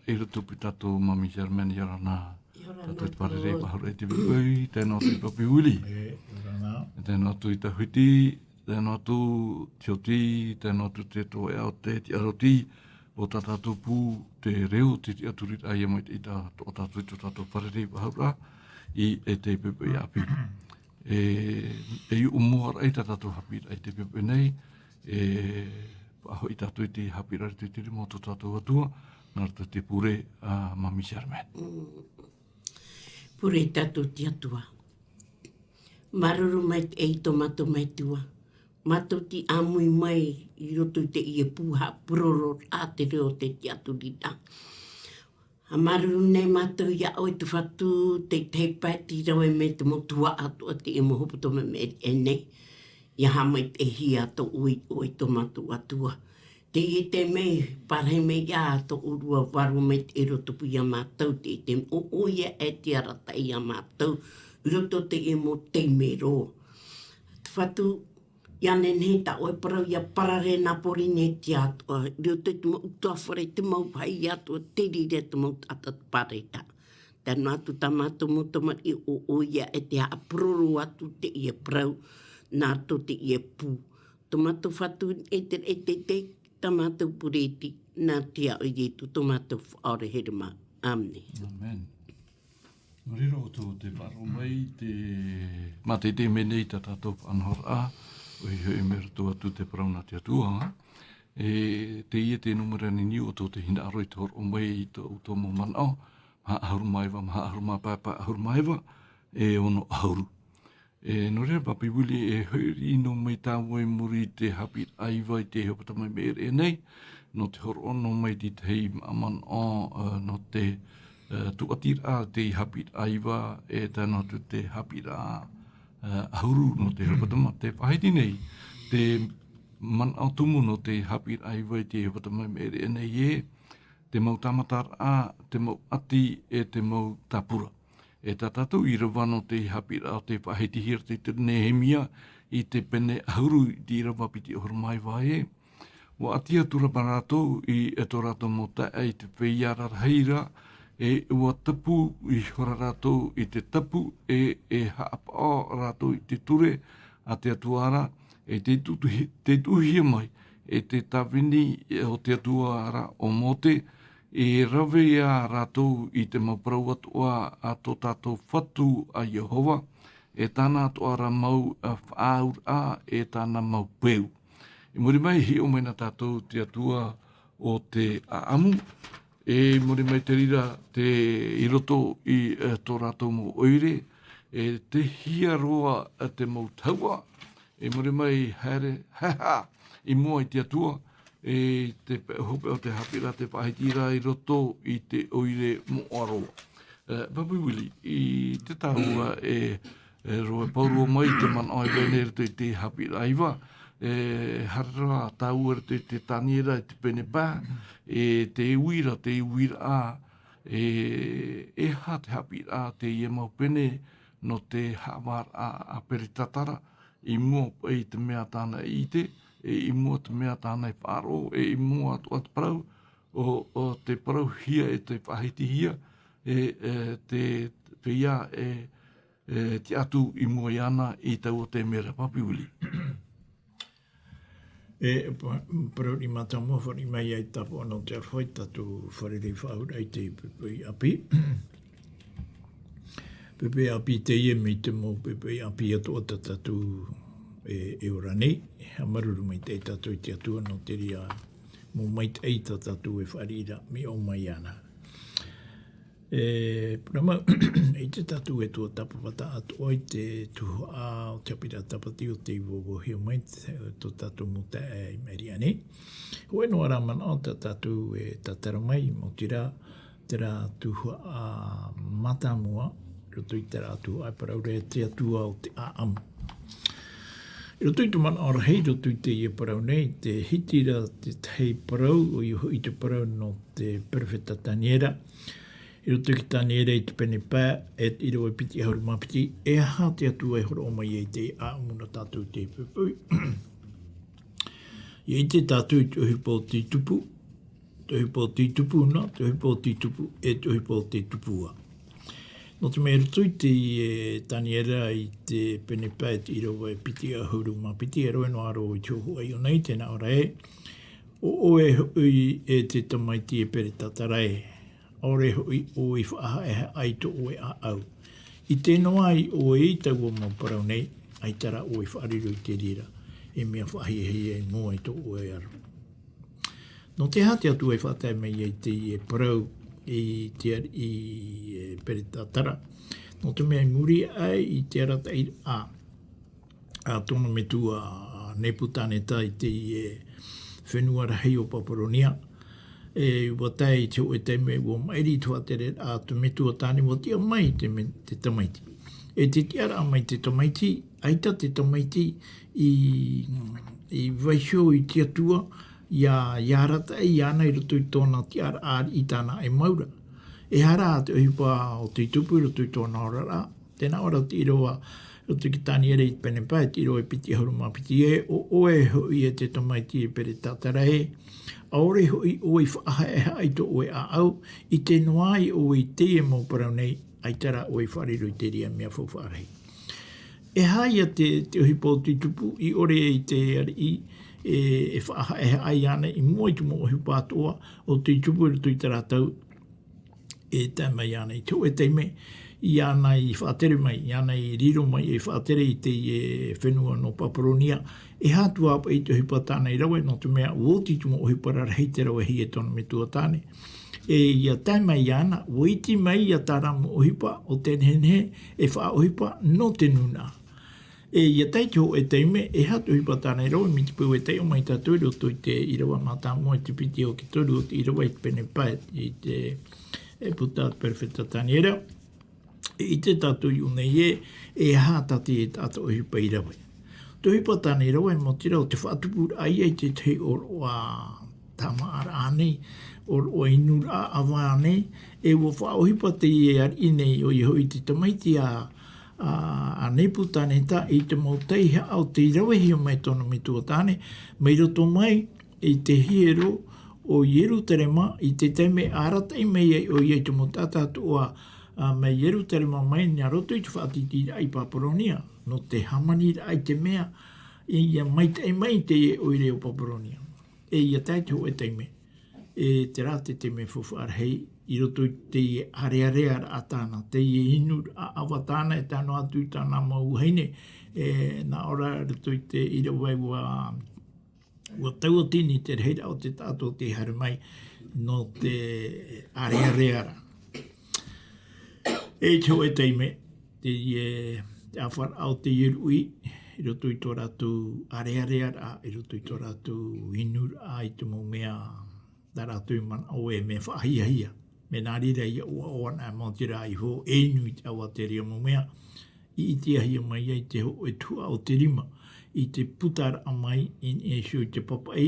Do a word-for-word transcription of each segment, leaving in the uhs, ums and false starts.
i roto i tātou Mami Germaine, ʻia ora na. ʻIa ora na. Tātou te fārerei Claude. Faʻahou i te poʻipoʻi, tae noa atu i Papi Willie. E, ʻia ora na. Tae noa atu i Tauhiti, tae noa atu Tioti, tae noa atu te toeʻa o te Tiaroti, ʻo tā tātou pū te reo, te tiʻaturiraʻa ʻia maitaʻi tā, tō tātou, tō tātou fārerei faʻahou ra, i, e te poʻipoʻi ʻāpī. E, e ʻua moʻa ra i tā tātou haʻapiʻiraʻa i te poʻipoʻi nei, e, faʻahoʻi tātou i te haʻapiʻiraʻa i te rima o tō tātou Atua, nā roto i te pure a Mami Germaine. Mm. Pure tātou te Atua. Māuruuru maitaʻi tō mātou Metua. Mātou tei ʻāmui mai i roto i teie pū haʻapuroro a te reo o te tiʻaturiraʻa. ʻA māuruuru nei mātou iā ʻoe te Fatu, te tahi pae tei rave mai te mau tuhaʻa atoʻa teie mau hepetoma i maʻiri aʻe nei. ʻIa haʻamaitaʻihia tō ʻoe, ʻoe tō mātou Atua. Teie te mea, parahi mai ā tō ʻōrua vārua maitaʻi i roto pū iā mātou, te, te ʻoʻoia e te arataʻi iā mātou, i roto teie mau taime roa. Te Fatu, ʻia nehenehe tā ʻoe parau ʻia parare nā Pōrīnetia atoʻa, i roto i te mau ʻutuāfare, te mau vāhi atoʻa, te reira te mau taʻata te pārahi ra. Tae noa atu tā mātou mau tamariʻi ʻoʻoia e te haʻapuroro atu teie parau, nā roto teie pū. Tō mātou Fatu e te, e te, te, tā mātou Pureti, nā te iʻoa o Ietu, tō mātou Faʻaora here mā. ʻĀmene. ʻĀmene. Nō reira ʻoutou te faʻaroʻo mai te, mā te, te mea nei tā tātou faʻanahoraʻa, ʻoia hoʻi mai roto atu te parau nā te Atua. E, teie te nūmera niniu ʻoutou tē hinaʻaro i te hōroʻa mai i tō ʻoutou mau manaʻo, maha ʻahuru mā iva, maha ʻahuru mā pae, pae ʻahuru mā iva, e ono ʻahuru. E, nō reira, Papi Willie, e hoʻi noa mai tāua i muri i te haʻapiʻiraʻa iva i te hepetoma i maʻiri aʻe nei, nō te hōroʻa noa mai i te tahi manaʻo, e, nō te, e, tūʻatiraʻa i te haʻapiʻiraʻa iva, e tae noa atu te haʻapiʻiraʻa, e, ʻahuru nō te hepetoma. Tē faʻahiti nei te manaʻo tumu nō te haʻapiʻiraʻa iva i te hepetoma i maʻiri aʻe nei ē, te mau tāmataraʻa, te mau ʻati, e te mau tāpura. E tā tātou ʻīrava nō te haʻapiʻiraʻa o tē faʻahitihia ra te, te Nehemia i te pene ʻahuru i te ʻīrava piti ʻahuru mā iva ē, ʻua ʻati atu ra mā rātou i, e tō rātou mau taeaʻe i te feiā rarahi ra, e ʻua tapu ihora rātou i te tapu, e, e haʻapaʻo rātou i te ture a te Atua ra, e tei tutuhi-, tei tuʻuhia mai e te tāvini o te Atua ra ʻo Mōte, e rave ia rātou i te mau parau atoʻa a tō tātou Fatu a Iehova, e tāna atoʻa ra mau, a, faʻaauraʻa, e tāna mau peu. I muri mai, hiʻo mai na tātou te Atua o te ʻāʻamu, e i muri mai te reira te, i roto i, e, tō rātou mau ʻoire, e tei hia roa, e, te mau tahua, i muri mai haere, ha, ha, i mua i te Atua, e te pe-, hopeʻa o te haʻapiʻiraʻa tē faʻahiti ra i roto i te ʻoire moʻa roa. E, Papi Willie, i te tāua e, e roa e pauroa mai te manaʻo e vai nei i roto i te haʻapiʻiraʻa iva, e, haere rā tāua i roto i te Taniera i te pene pae, e te uira, te uiraʻa, e, e aha te haʻapiʻiraʻa teie mau pene nō te haʻavāraʻa a Peretatara, i mua i te mea tāna i ʻite, e i mua te mea tāna i faʻaroʻo, e i mua atoʻa te parau, ʻo, ʻo te parauhia e te faʻahitihia, e, e te feiā, e, e tiʻa atu i mua iāna i taua taime ra, Papi Willie. E, pa-, parau riʻi mātāmua, fāriʻi mai ai tāpaʻo nō te aroha i tātou fārerei faʻahou i te poʻipoʻi ʻāpī. Poʻipoʻi ʻāpī teie mai te mau poʻipoʻi ʻāpī atoʻa tā tātou e, e ora nei, e haʻamāuruuru maitaʻi tātou i te Atua nō te reira mau maitaʻi tā tātou e fāriʻi ra mai ʻō mai iāna. E, parau mau, ʻite tātou e tuatāpaparaʻa atoʻa i te tuhaʻa o te haʻapiʻiraʻa tāpati o tei vauvauhia mai te, tō tātou mau taeaʻe i maʻiri aʻe nei. Hōʻē noa rā manaʻo tā tātou e tātara mai, mau terā, terā tuhaʻa mātāmua, i roto i terā tuhaʻa e parau ra te Atua o te ʻāʻamu. I roto i te manaʻo rahi, i roto i teie parau nei, tē hiti ra te tahi parau, ʻoia hoʻi te parau nō te perofeta Taniera. I roto i te Taniera i te pene pae, e te ʻīrava piti ʻahuru mā piti, e aha te Atua e hōroʻa mai ai i te ʻāʻamu nō tātou i te poʻipoʻi. ʻIa ʻite tātou i te ʻohipa o te tupu, Te ʻohipa o te tupu na, te ʻohipa o te tupu, e te ʻohipa o te tupu ā. Nō te mea i roto i te, e, Taniera i te pene pae te ʻīrava e piti ʻahuru mā piti, e rave noa roa i te hōhoʻa i ʻō nei, tē nā ʻō ra ē, ʻo ʻoe hoʻi e te tamaiti e Peretatara ē, ʻaore hoʻi ʻoe i faʻahaʻehaʻa i tō ʻoe ʻāʻau. ʻIte noa ai ʻoe i taua mau parau nei, ʻaita rā ʻoe i faʻariro i te reira, e mea faʻahiahia i mua i tō ʻoe aro. Nō te aha te Atua i faʻatae mai ai teie parau i te ariʻi, e, Peretatara? Nō te mea i muri aʻe i te arataʻiraʻa a tōna metua a Nepukaneta i teie fenua rahi o Paparonia, e, ʻua tae i te hōʻē taime ʻua maʻiri te faʻatereraʻa a te metua tāne, ʻua tiʻa mai te me-, te tamaiti. E te tiʻaraʻa mai te tamaiti, ʻaita te tamaiti i, i vaiiho i te Atua, ʻia, ʻia arataʻi iāna i roto i tōna tiʻaraʻa ariʻi tāna e mau ra. E aha rā te ʻohipa o te tupu i roto i tōna oraraʻa? Tē nā ʻō ra te ʻīrava, roto i te Taniera i te pene pae, te ʻīrava e piti ʻahuru mā piti ē, ʻo ʻoe hoʻi e te tamaiti e Peretatara ē, ʻaore hoʻi ʻoe i faʻahaʻehaʻa i tō ʻoe ʻāʻau, ʻite noa ai ʻoe i teie mau parau nei, ʻaita rā ʻoe i faʻariro i te reira mea faufaʻa rahi. E aha ia te, te ʻohipa o te tupu, i ʻore i te ariʻi, e, e faʻahaʻehaʻa iāna i mua i te mau ʻohipa atoʻa o te tupu i roto i tā rātou, e tae mai iāna i te hōʻē taime, iāna i faʻatere mai, iāna i riro mai, e faʻatere i teie fenua nō Paparonia, e aha atu ā paʻi te ʻohipa tāna i rave, nō te mea ʻua oti te mau ʻohipa rarahi tē ravehia e tōna metua tāne. E ʻia tae mai iāna, ʻua iti mai ia terā mau ʻohipa, ʻo te nehenehe e faʻaʻohipa nō te nūnaʻa. E ʻia tae i te hōʻē taime, e aha te ʻohipa tāna i rave, mai te peu e taiʻo mai tātou i roto i te ʻīrava mātāmua i te piti ʻohipa e toru o te ʻīrava i te pene pae i te, e, puta a te perofeta Taniera. E ʻite tātou i ʻō nei ē, e aha tā teie taʻata ʻohipa i rave. Te ʻohipa tāna i rave, mau terā ʻo te faʻatupuraʻa ia i te tahi ʻōroʻa tāmāʻaraʻa nei, ʻōroʻa inuraʻa ʻava nei, e ʻua faʻaʻohipa teie ariʻi nei, ʻoia hoʻi te tamaiti a, a, a Nepukaneta i te mau taihaʻa o tei ravehia mai tōna metua tāne, mai roto mai i te hiero o Ierutarema, i te taime e arataʻi mai ai ʻoia i te mau taʻata atoʻa, a, mai Ierutarema mai nā roto i te faʻatītīraʻa i Paparonia, nō te hāmaniraʻa i te mea, ʻia maitaʻi mai teie ʻoire o Paparonia. E ʻia tae i te hōʻē taime, e terā te taime faufaʻa rahi i roto i teie ʻārearea raʻa tāna, teie inuraʻa ʻava tāna e tae noa atu i tāna mau vahine, e, nā ʻō ra i roto i te ʻīrava ē ʻua, ʻua tauatini te rahiraʻa o te taʻata tei haere mai nō te ʻārearea ra. E i te hōʻē taime, teie, te ʻāfaraʻa o teie ruʻi, i roto i tō rātou ʻārearea ra, i roto i tō rātou inuraʻa i te mau mea, tā rātou i manaʻo e mea faʻahiahia. Mea nā reira ʻia ʻoaʻoa ana, mau terā iho, e inu i te ʻava te reira mau mea, i ʻitehia mai ai te hōʻē tuhaʻa o te rima, i te putaraʻa mai i niʻa iho i te papaʻi,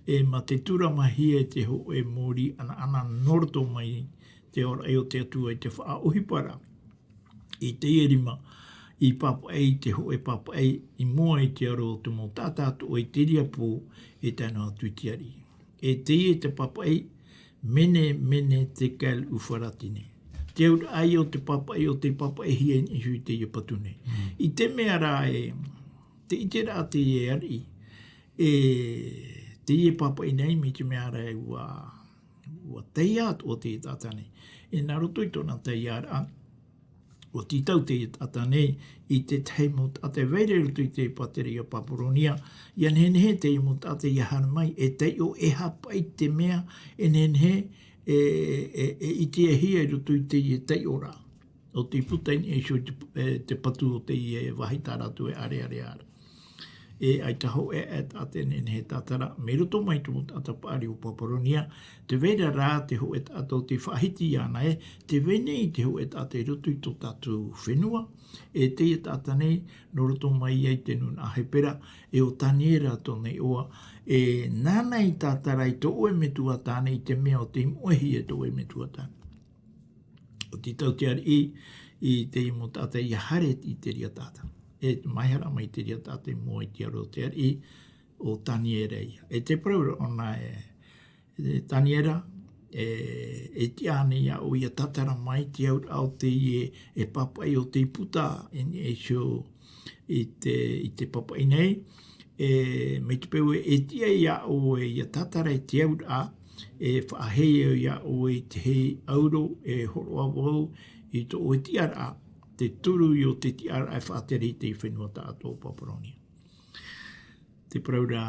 e mā te tūramahia e te hōʻē mōrī ʻanaʻana nō roto mai te aoraʻi o te Atua i te faʻaʻohiparaʻa. I teie rima, i papaʻi i te hōʻē papaʻi, i mua i te aro o te mau taʻata atoʻa i terā pō, e tae noa atu i te ariʻi. E teie te papaʻi, Mene, Mene, Tekelu, Ufaratine. Te auraʻa ia o te papaʻi, ʻo tei papaʻihia i niʻa iho i teie patu nei. Mm. I te mea rā ē, tē ʻite ra teie ariʻi, e teie papaʻi nei, mai te mea rā ē ʻua, ʻua taiā atoʻa teie taʻata nei. E nā roto i tōna taiāraʻa, ʻua tītau teie taʻata nei i te tahi mau taʻata e vai ra i roto i te pātireia Paparonia, ʻia nehenehe teie mau taʻata ʻia haere mai, e taiʻo e aha paʻi te mea, e nehenehe, e, e, e ʻitehia i roto i teie taiʻoraʻa. ʻO tei puta i niʻa iho i te, e, te patu o teie vāhi tā rātou e ʻārearea ra. E ʻaita hōʻē, e taʻata e nehenehe e tātara, mai roto mai te mau taʻata paʻari o Paparonia, tē vai ra rā te hōʻē taʻata ʻo tei faʻahiti iāna ē, tē vai nei te hōʻē taʻata i roto i tō tātou fenua, e teie taʻata nei, nō roto mai ai te nūnaʻa Hepera, e ʻo Taniera tōna iʻoa, e nāna i tātara i tō ʻoe metua tāne i te mea ʻo tei moʻehia e tō ʻoe metua tāne. ʻUa tītau te ariʻi i teie mau taʻata ʻia haere i terā taʻata. E maiharaʻa mai terā taʻata i mua i te aro o te ariʻi, ʻo Taniera ia. E te parau ra ʻōna e, E Taniera, e, e tiʻa nei iā ʻoe ʻia tātara mai te auraʻa o teie, e pāpaʻi o te puta i niʻa iho i te, i te pāpaʻi nei. E, mai te peu e tiʻa iā ʻoe ʻia tātara i te auraʻa, e faʻaheʻe iā ʻoe i te hei auro e hōroʻa vau i tō ʻoe tiʻaraʻa, te turu i ō te tiʻaraʻa e faʻatere i te fenua taʻatoʻa o Paparonia. Te parau ra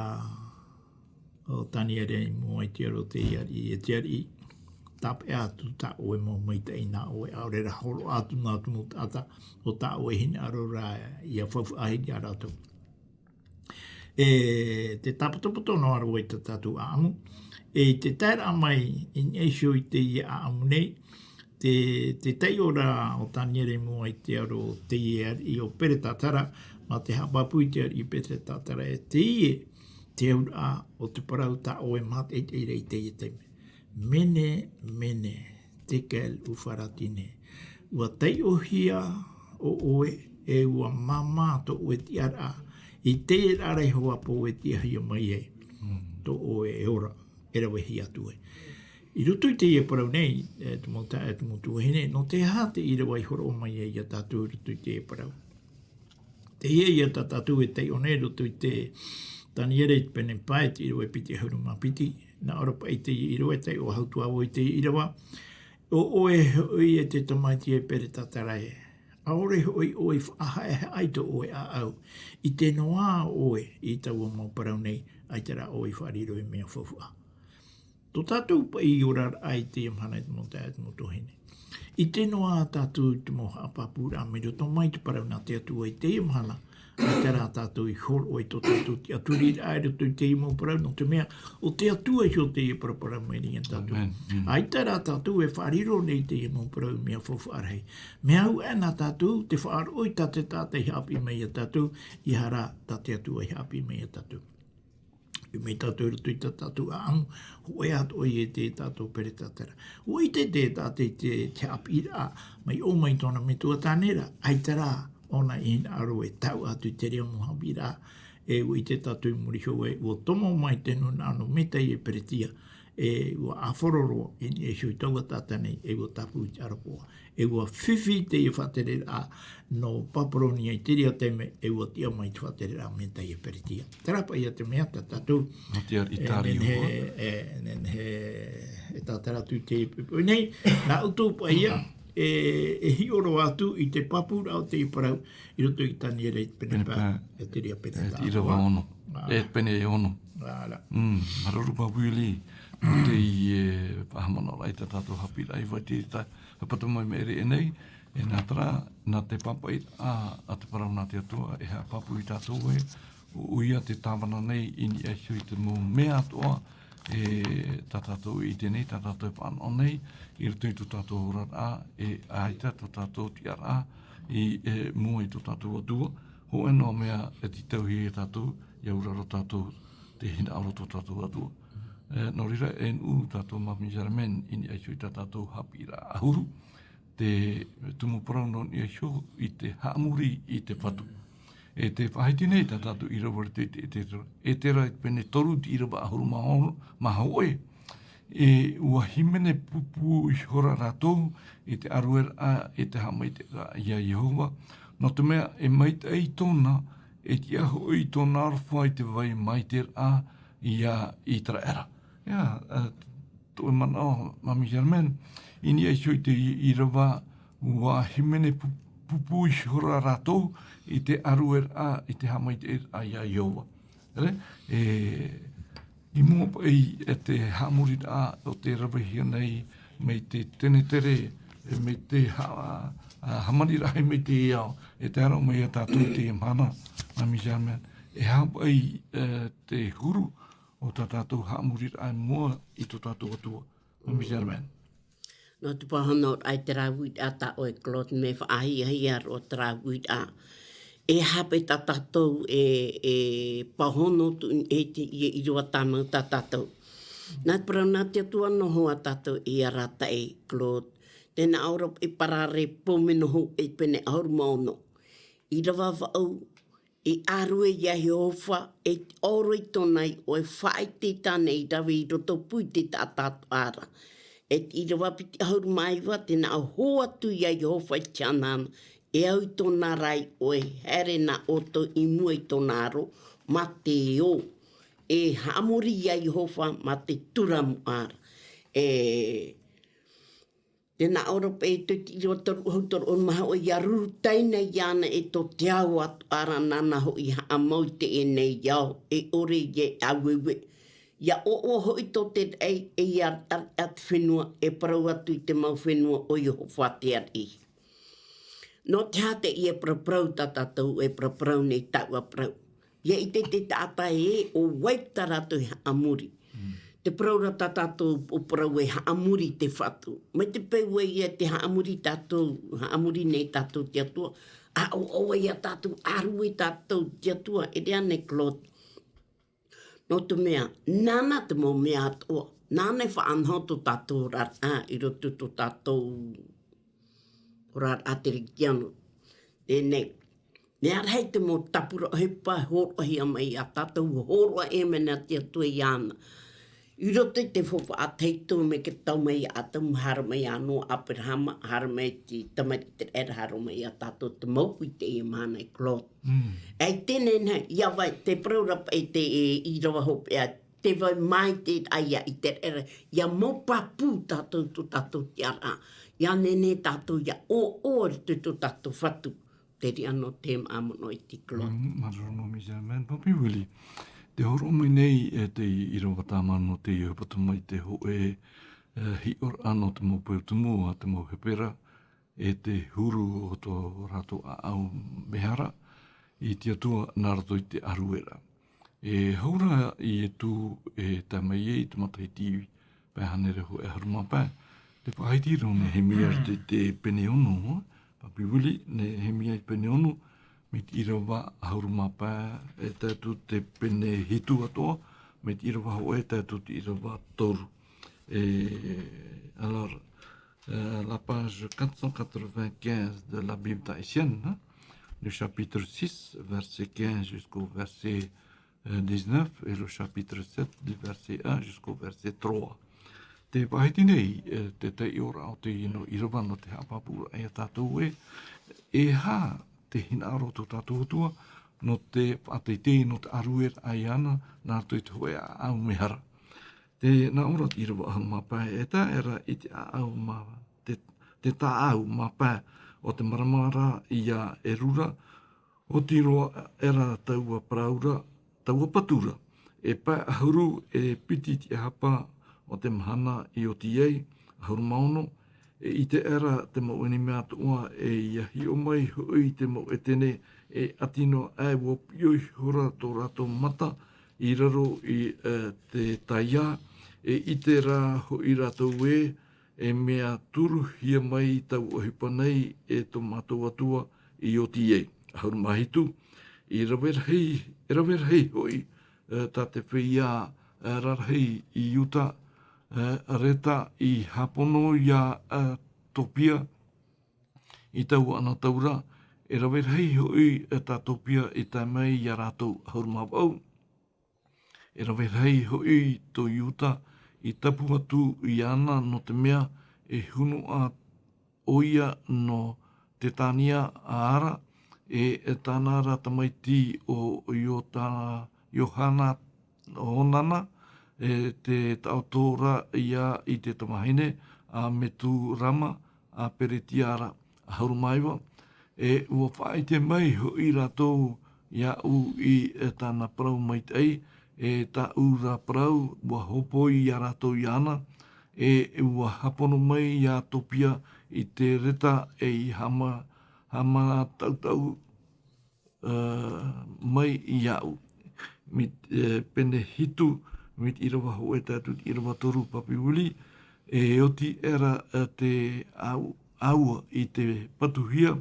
o Taniera i mua i te aro o te ariʻi, e te ariʻi, tāpeʻa atu tā ʻoe mau maitaʻi nā ʻoe, ʻaore rā hōroʻa atu nā tumu taʻata o tā ʻoe hinaʻaro ra ʻia faufaʻa iā rātou. E te tāpotopoto noa roa i tā tātou ʻāʻamu, e i te taeraʻa mai i niʻa iho i teie ʻāʻamu nei, te, te taiʻo ra o Taniera i mua i te aro o teie ariʻi o Peretatara, mā te haʻapāpū i te ariʻi Peretatara, e teie te auraʻa o te parau tā ʻoe mātaʻitaʻi ra i teie taime. Mene, mene, tekel upharsin. Ua taiʻohia ʻo ʻoe, e ua māmā tō ʻoe tiʻaraʻa, i teie ra Iehova pō e tiʻahia mai ai, tō ʻoe e ora, e ravehia atu ai. I roto i teie parau nei, e te mau taeaʻe, e te mau tuahine, nō te aha te ʻīrava i hōroʻa mai ai iā tātou i roto i teie parau? Teie ia tā tātou e taiʻo nei i roto i te Taniera i te pene pae, te ʻīrava e piti ʻahuru mā piti, nā ʻō ra paʻi teie ʻīrava, e taiʻo atu ā vau i teie ʻīrava, ʻo ʻoe hoʻi e te tamaiti e Peretatara ē, ʻaore hoʻi ʻoe i faʻahaʻehaʻa i tō ʻoe ʻāʻau, ʻite noa ʻoe i taua mau parau nei, ʻaita rā ʻoe i faʻariro i mea faufaʻa. Tō tātou paʻi oraraʻa i teie mahana, e te mau taeaʻe, e te mau tuahine. ʻIte noa tātou i te mau haʻapāpūraʻa mai roto mai i te parau nā te Atua i teie mahana, ʻaita rā tātou i hōroʻa i tō tātou tiʻaturiraʻa i roto i teie mau parau, nō te mea, ʻo te Atua iho teie paraparau mai nei iā tātou. Amen. Mm. ʻAita rā tātou e faʻariro nei i teie mau parau mea faufaʻa rahi. Mea au aʻe nā tātou, te faʻaroʻo i tā te taʻata i haʻapiʻi mai iā tātou, ʻeiaha rā tā te Atua i haʻapiʻi mai iā tātou. I mai tātou i roto i tā tātou ʻāʻamu, hōʻē atoʻa i te tātou Peretatara. ʻUa ʻite te taʻata i te, te haʻapiʻiraʻa, mai ʻō mai tōna metua tāne ra, ʻaita rā, ʻōna i hinaʻaro e taʻu atu i te reira mau haʻapiʻiraʻa, e ʻua ʻite tātou i muri iho ē, ʻua tomo mai te nūnaʻa nō Metia e Peretia, e ʻua ʻāfaro roa i niʻa iho i taua taʻata nei, e ʻua tāpū i te ʻarapoʻa. E ʻua fifi teie faʻatereraʻa nō Paparonia i te reira taime, e ʻua tiʻa mai te faʻatereraʻa Metia e Peretia. Terā paʻi ia te mea tā tātou, Metia i e, Italia. Nehenehe, e, nehenehe, e tātara atu i te poʻipoʻi nei, nā ʻoutou paʻi ia, e, e hiʻo roa atu i te pāpūraʻa o teie parau, i roto i Taniera i te pene pae, e te reira pene e te tāʻatoʻa. ʻĪrava ono. Ā. E pene e ono. Ā, ra. Mm, māuruuru Willie, nō teie, e, faʻahaʻamanaʻoraʻa i tā tātou haʻapiʻiraʻa i vai te ta-, Hāpata mai mea ʻere nei, e nā terā, nā te pāpaʻiraʻa a te parau nā te Atua, e haʻapāpū ia tātou ē, ʻo, ʻoia te tāvana nei i niʻa iho i te mau mea atoʻa, e tā tātou e ʻite nei, tā tātou e fānaʻo nei, i roto i tō tātou oraraʻa, e ʻaita tō tātou tiʻaraʻa, i, e, mua i tō tātou Atua, hōʻē noa mea e tītauhia ia tātou, ʻia auraro tātou, te hinaʻaro o tō tātou Atua. E, nō reira, e nuʻu tātou Māmī Germaine, i niʻa iho i tā tātou haʻapiʻiraʻa ʻahuru, te tumu parau nō niʻa iho i te haʻamori i te Fatu. E tē faʻahiti nei tā tātou ʻīrava i te, te, te, ʻEtera i te pene toru, te ʻīrava ʻahuru mā ono, mā hōʻē. E ʻua hīmene pūpū ihora rātou i te ʻārueraʻa, i te haʻamaitaʻiraʻa iā Iehova. Nō te mea, e maitaʻi tōna, e tiʻa hoʻi tōna aroha i te vai maitaʻiraʻa iā Iteraera. Ia, ā, tō ʻoe manaʻo, Māmī Germaine, i niʻa iho i te ʻī-, ʻīrava, ʻua hīmene pu-, pūpū ihora rātou i te ʻārueraʻa, i te haʻamaitaʻiraʻa iā Iehova. Re? E, i mua paʻi, e te haʻamoriraʻa o tē ravehia nei mai te tenetere, e mai te ha-, ā, hāmaniraʻa mai te ao, e tae roa mai ia tātou i teie mahana, Māmī Germaine, e aha paʻi, e, te huru o tā tātou haʻamoriraʻa i mua i tō tātou Atua, Māmī Germaine. Nō te pāhonoraʻa i terā uiraʻa tā ʻoe Claude, mea faʻahiahia roa terā uiraʻa. E aha paʻi tā tātou e, e pāhono atu i te, i, i roa tāmau tā tātou. Nā te parau nā te Atua noa hoʻi tātou e arataʻi Claude. Tē nā ʻō ra paʻi Parare pō meno hōʻē pene ʻahuru mā ono. ʻĪrava vaʻu, E ʻārue ia Iehova, e te ʻōroʻa i tōna iʻoa, e faʻaʻite tāna i rave i roto pū i te taʻata atoʻa ra. E te ʻīrava piti ʻahuru mā iva, tē nā ʻō atu ia Iehova i te haʻamori, e au i tōna ra iʻoa, e haere nā ʻoutou i mua i tōna aro, mā te ō. E haʻamori ia Iehova, mā te turamuʻa ra. E Tē nā ʻō ra paʻi te ʻīrava toru ʻahuru toru ʻahuru mā iva, ʻia ruru taina iāna e tō te ao atoʻa ra, nāna hoʻi i haʻamau i teie nei ao, e ʻore ia e ʻāueue. ʻIa ʻoaʻoa hoʻi tō te raʻi, e ʻia raraʻa te fenua, e parau atu i te mau fenua, ʻo Iehova te ariʻi. Nō te aha teie paraparau tā tātou e paraparau nei, taua parau? ʻIa ʻite te taʻata ē, ʻo vai tā rātou i haʻamori. Mm. Te parau ra tā tātou, ʻo parau e haʻamori te Fatu. Mai te peu ē ʻia haʻamori tātou, haʻamori nei tātou te Atua, ʻa ʻoaʻoa ia tātou, ʻārue tātou te Atua, e rave ānei Claude. Nō te mea, nāna te mau mea atoʻa, nāna e faʻanaho tō tātou oraraʻa, i roto tō tātou oraraʻa Kerisiano. Teie nei, mea rahi te mau tāpura ʻohipa e hōroʻahia mai iā tātou, hōroʻa e mea nā te Atua iāna. I roto i te faufaʻa tahito, mai te tau mai iā Atamu, haere mai iā Noa, Aperahama, haere mai te tamaiti Iteraera, haere mai iā tātou te mau uʻi i teie mahana, e Claude. Mm. E teie nei, ʻia vai, te parau ra paʻi te ʻīrava hopeʻa, tē vai maitaʻi ia Iteraera, ʻia mau pāpū tātou tō tātou tiʻaraʻa, ʻia nehenehe tātou ʻia ʻoaʻoa i roto i tō tātou Fatu. Terā ïa nō te mau mono i te Claude. Mm, māuruuru nō Miss Germaine. Papi Willie, tē hōroʻa mai nei, e, te ʻīrava tāmau nō te ʻohipa mai te hōʻē, e, hiʻoraʻa nō te mau peu tumu a te mau Hepera, e te huru o tō rātou ʻāʻau mehara i te Atua nā roto i te ʻārueraʻa. E hou ra i te tū e tae mai ai i te matahiti pae hānere hōʻē ʻahuru mā pae, tē faʻahiti ra ʻo Nehemia i te, te pene ono, Papi Willie, Nehemia i pene ono, mai te ʻīrava ʻahuru mā pae e tae atu te pene hitu atoʻa, mai te ʻīrava hōʻē e tae atu te ʻīrava toru. E, alors, euh, la page quatre cent quatre-vingt-quinze de la Bible tahitienne, hein, le chapitre six, verset quinze jusqu'au verset, euh, dix-neuf, et le chapitre sept, du verset un jusqu'au verset trois. Tē faʻahiti nei, euh, te taiʻoraʻa o teie nō ʻīrava nō te haʻapāpūraʻa iā tātou ē, e aha te hinaʻaro o tō tātou Atua, nō te faʻateitei, nō te ʻārueraʻa iāna, nā roto i te hōʻē ʻāʻau mehara. Tē nā ʻō ra te ʻīrava ʻahuru mā pae, e tae aʻera i te ʻāʻau mā, te, te tāʻau mā pae o te marama ra ïa Elula, ʻoti roa aʻera taua parau ra, taua patu ra, e pae ʻahuru e piti te ʻāhapa o te mahana i oti ai, ʻahuru mā ono, e ʻite aʻera te mau ʻenemi atoʻa, e ʻia hiʻo mai hoʻi te mau ʻētene, e ʻati noa aʻe ʻua piʻo ihora tō rātou mata i raro i, e, te taiā, e ʻite rā hoʻi rātou ē, e mea turuhia mai taua ʻohipa nei e tō mātou Atua i oti ai. ʻAhuru mā hitu, i rave rahi, e rave rahi hoʻi, e, tā te feiā, e, rarahi i Iuta, e, Reta i hāpono iā, e, Topia i taua anotau ra, e rave rahi hoʻi, e, tā Topia i tae mai iā rātou. ʻAhuru mā vaʻu, e rave rahi hoʻi tō Iuta i tapu atu iāna, nō te mea e hūnoa ʻoia nō Tetania a Ara, e, e tāna ra tamaiti ʻo Iotana-, Iohana-, Honana, e te taʻoto ra ïa i te tamahine a Meturama a Peretia ra. ʻAhuru mā iva, e ʻua faʻaʻite mai hoʻi rātou iāʻu i, e, tāna parau maitaʻi, e tāʻu ra parau, ʻua hōpoi ia rātou iāna, e ʻua hāpono mai ia Topia i te reta e i hāma-, hāmana tautau, e, mai iāʻu. Mai te, e, pene hitu, mai te ʻīrava hōʻē e tae atu i te ʻīrava toru, Papi Willie, e oti aʻera, e, te ʻāu-, ʻāua i te patuhia,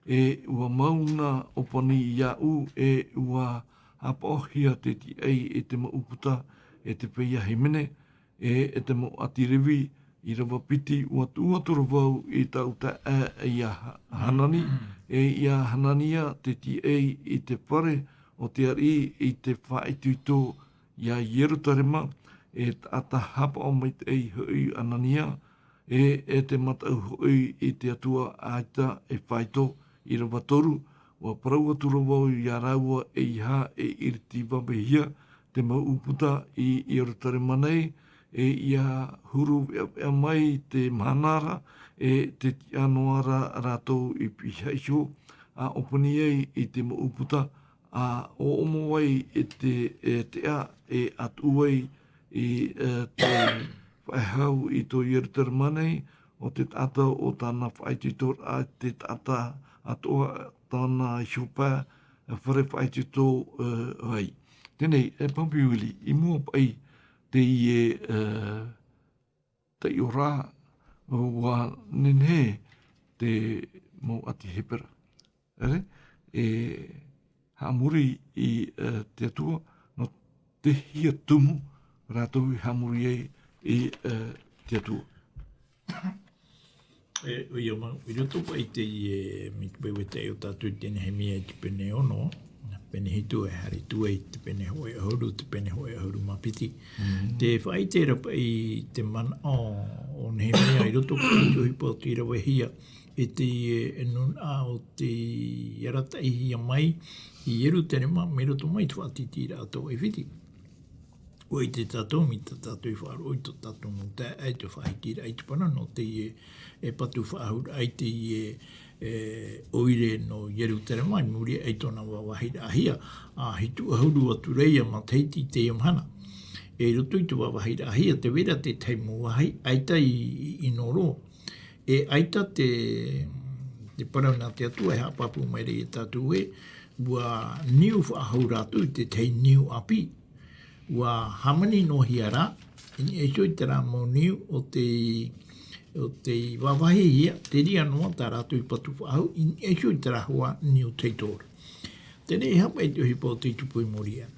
e ʻua mauna ʻōpani iāʻu, e ʻua hapaʻohia te tiaʻi e te mouʻu puta, e te feiā hīmene, e, e te mau ʻāti Revi, ʻīrava piti, ʻua tuʻu atu ra vau i taʻu taeaʻe ia Ha-, Hanani, e ia Hanania te tīaʻi i te fare o te ariʻi i te faʻaitoito ia Ierutarema, e taʻata haʻapaʻo maitaʻi hoʻi Anania, e, e te mataʻu hoʻi i te Atua ʻaita e faito, ʻīrava toru, ʻua parau atu ra vau ia rāua ʻeiaha e ʻiriti vavehia te mau ʻūputa i Ierutarema nei, e ia huru veʻaveʻa mai te mahana ra, e te tiʻa noa ra rātou i pihaʻi iho, ʻa ʻōpani ai i te mau ʻūputa, ʻa ʻōʻomo ai e te, e te ʻā, e atu ai i, e, te faʻehau i tō Ierutarema nei, ʻo te taʻata o tāna faʻaitoitoraʻa, te taʻata atoʻa tāna iho pae, e, fare faʻaitoito, e, ai. Teie, e Papi Willie, i mua paʻi teie, e, taiʻoraʻa, ʻua nehenehe te mau ʻāti Hepera. ʻEre, e haʻamori i, e, te Atua, nō te hia tumu rātou i haʻamori ai i, e, te Atua. E, ʻoia mau, i roto paʻi i teie, e, mai te peu e tae iho tātou i te Nehemia i te pene ono, pene hitu e haere atu ai i te pene hōʻē ʻahuru, te pene hōʻē ʻahuru mā piti. Mm. Tē faʻaʻite ra paʻi te manaʻo o Nehemia i roto paʻi i te ʻohipa o tei ravehia e teie, e nūnaʻa o tei arataʻihia mai i Ierutarema, mai roto mai te faʻatītīraʻa tō ʻAifiti. ʻUa ʻite tātou, mai tā tātou i faʻaroʻo i tō tātou mau taeaʻe, te faʻahitiraʻa i te parau nō teie, e, patu faʻahouraʻa i teie, e, ʻoire nō Ierutarema, i muri aʻe i tōna vāvāhiraʻahia, ʻa hitu ʻahuru atu ra ia matahiti i teie mahana. E, i roto i te vāvāhiraʻahia, tē vai ra te tahi mau vāhi, ʻaita i, i, i ʻino roa. E ʻaita te, te parau nā te Atua e haʻapāpū mai ra ia tātou ē, ʻua niu faʻahou rātou i te tahi niu ʻāpī. ʻUa hāmani noa hia rā, i niʻa iho i terā mau niu ʻo tei, ʻo tei vāvāhihia, te reira noa tā rātou i patu faʻahou, i niʻa iho i terā hoʻi niu tahi atoʻa. Teie e haʻapaʻo i te ʻohipa o tei tupu i muri aʻe.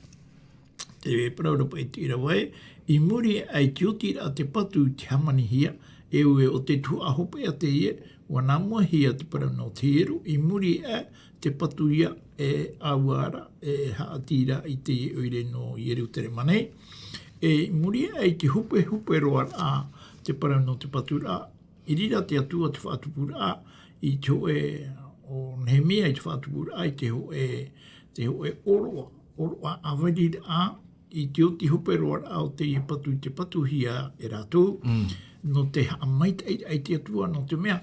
Tē parau ra paʻi te ʻīrava ē, i muri aʻe i te otiraʻa te patu i te hāmanihia, e ʻua ʻo te tuhaʻa hopeʻa teie, ʻua nā mua hia te parau nō te hiero, i muri aʻe te patu ia e ʻāua ra, e haʻati ra i te ʻoire nō Ierutarema nei. E i muri aʻe i te hupehupe roa ra te parau nō te patu ra, i reira te Atua te faʻatupuraʻa i te hōʻē, ʻo Nehemia i te faʻatupuraʻa i te hōʻē, te hōʻē ʻōroʻa, ʻōroʻa ʻāvariraʻa i te oti hope roa ra o teie patu i te patuhia e rātou, mm, nō te haʻamaitaʻiraʻa i te Atua, nō te mea,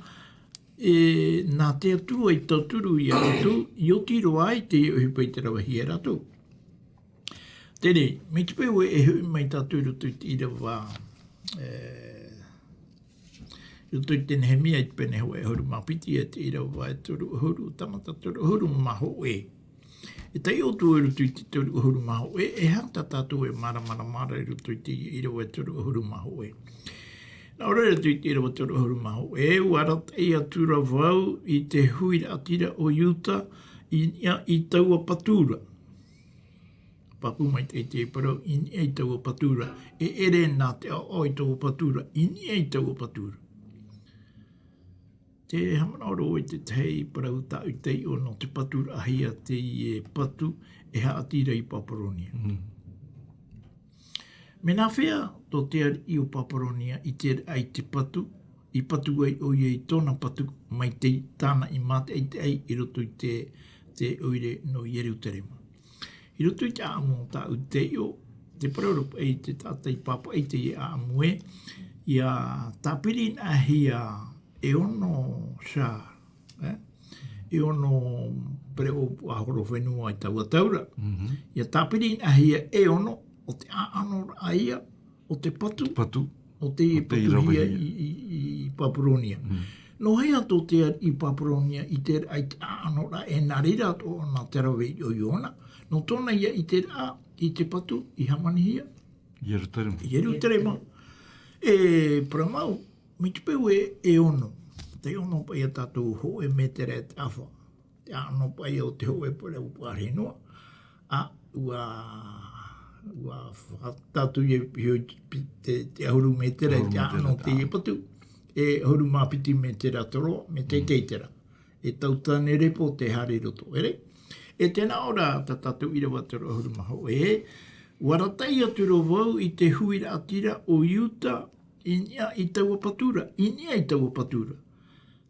e, nā te Atua i tauturu ia rātou, i oti roa ai teie ʻohipa i te ravehia e rātou. Teie, mai te peu e hoʻi mai tātou i roto i te ʻīrava, e, i roto i te Nehemia i te pene hōʻē ʻahuru mā piti e te ʻīrava e toru ʻahuru, tāmata toru ʻahuru mā hōʻē. E taiʻo atu i roto i te toru ʻahuru mā hōʻē, e aha tā tātou e māramarama ra i roto i te ʻīrava e toru ʻahuru mā hōʻē. Nā ʻō ra i roto i te ʻīrava toru ʻahuru mā hōʻē, ʻua arataʻi atu ra vau i te huiraʻatira o Iuta i niʻa i taua patu ra. Pāpū maitaʻi te parau, i niʻa i taua patu ra. E ʻere nā te ʻaoʻao i taua patu ra, i niʻa i taua patu ra. Tē haʻamanaʻo ra vau i te tahi parau tāʻu i taiʻo nō te paturaʻahia teie patu e haʻati ra i Paparonia. Mm. Mea nāfea tō te ariʻi o Paparonia i terā i te patu, i patu ai ʻoia i tōna patu, mai te tāna i mātaʻitaʻi i roto i te, te ʻoire nō Ierutarema. I roto i te ʻāʻamu o tāʻu taiʻo, te parau ra paʻi te taʻata i pāpaʻi i teie ʻāʻamu ē, ʻia tāpirinaʻahia e ono sha, e? E ono pereʻoʻo puaʻahorofenua i taua tau ra. Mhm. ʻIa tāpirinaʻahia e ono o te ʻāʻanoraʻa ia, o te patu, patu, o teie patuhia i, i, i Paparonia. Mm. Nō hea tō te ariʻi Paparonia i terā i te ʻāʻanoraʻa e nā reira atoʻa nā te rave i ʻō iāna, nō tōna ia ʻiteraʻa i te patu i hāmanihia? Ierutarema. Ierutarema. E parau mau, mai te peu e, e ono. Tē ono paʻi ia tātou hōʻē mētera e te ʻāfa. Te ʻāʻano paʻi o te hōʻē pereʻoʻo puaʻahorofenua. ʻA, ʻua Ua tātou ia pio te, te ahuru mētera i te ʻāʻano o teie patu, e ahuru mā piti mētera toro, me teitei terā. E tau tāne repo te haere i roto, ere? E tēnā ora tā tātou ʻīrava toro ahuru mā hōʻē, ua rātaʻi atu ra vau i te huiraʻatira o Iuta i niʻa i taua patu ra, i niʻa i taua patu ra.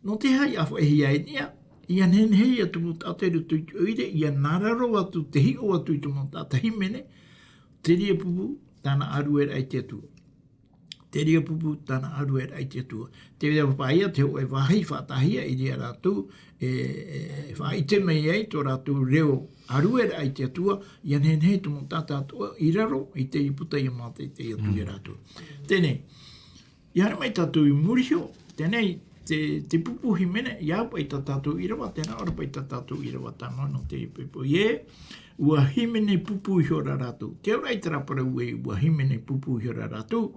Nō te aha ʻia faʻaʻitehia i niʻa, ʻia nehenehe ia te mau taʻata i roto i te ʻoire, ʻia nā raro atu te hiʻo atu i te mau taʻata hīmene, terā pupu, tāna ʻārueraʻa i te Atua. Terā pupu, tāna ʻārueraʻa i te Atua. Te mea paʻi ia te hōʻē vāhi faʻataʻahia i reira rātou, e, e, faʻaʻite mai ai tō rātou reo ʻārueraʻa i te Atua, ʻia nehenehe te mau taʻata atoʻa i raro i te puta ʻia mātaʻitaʻi atu ia rātou. Teie nei, ʻia haere mai tātou i muri iho, teie nei, te, te pupu hīmene, ʻia au paʻi tā tātou ʻīrava, tēnā ora paʻi tā tātou ʻīrava tāmau nō te poʻipoʻi ē, ua hīmene pupu ihora rātou. Te auraʻa i terā parau ē, ua hīmene pupu ihora rātou,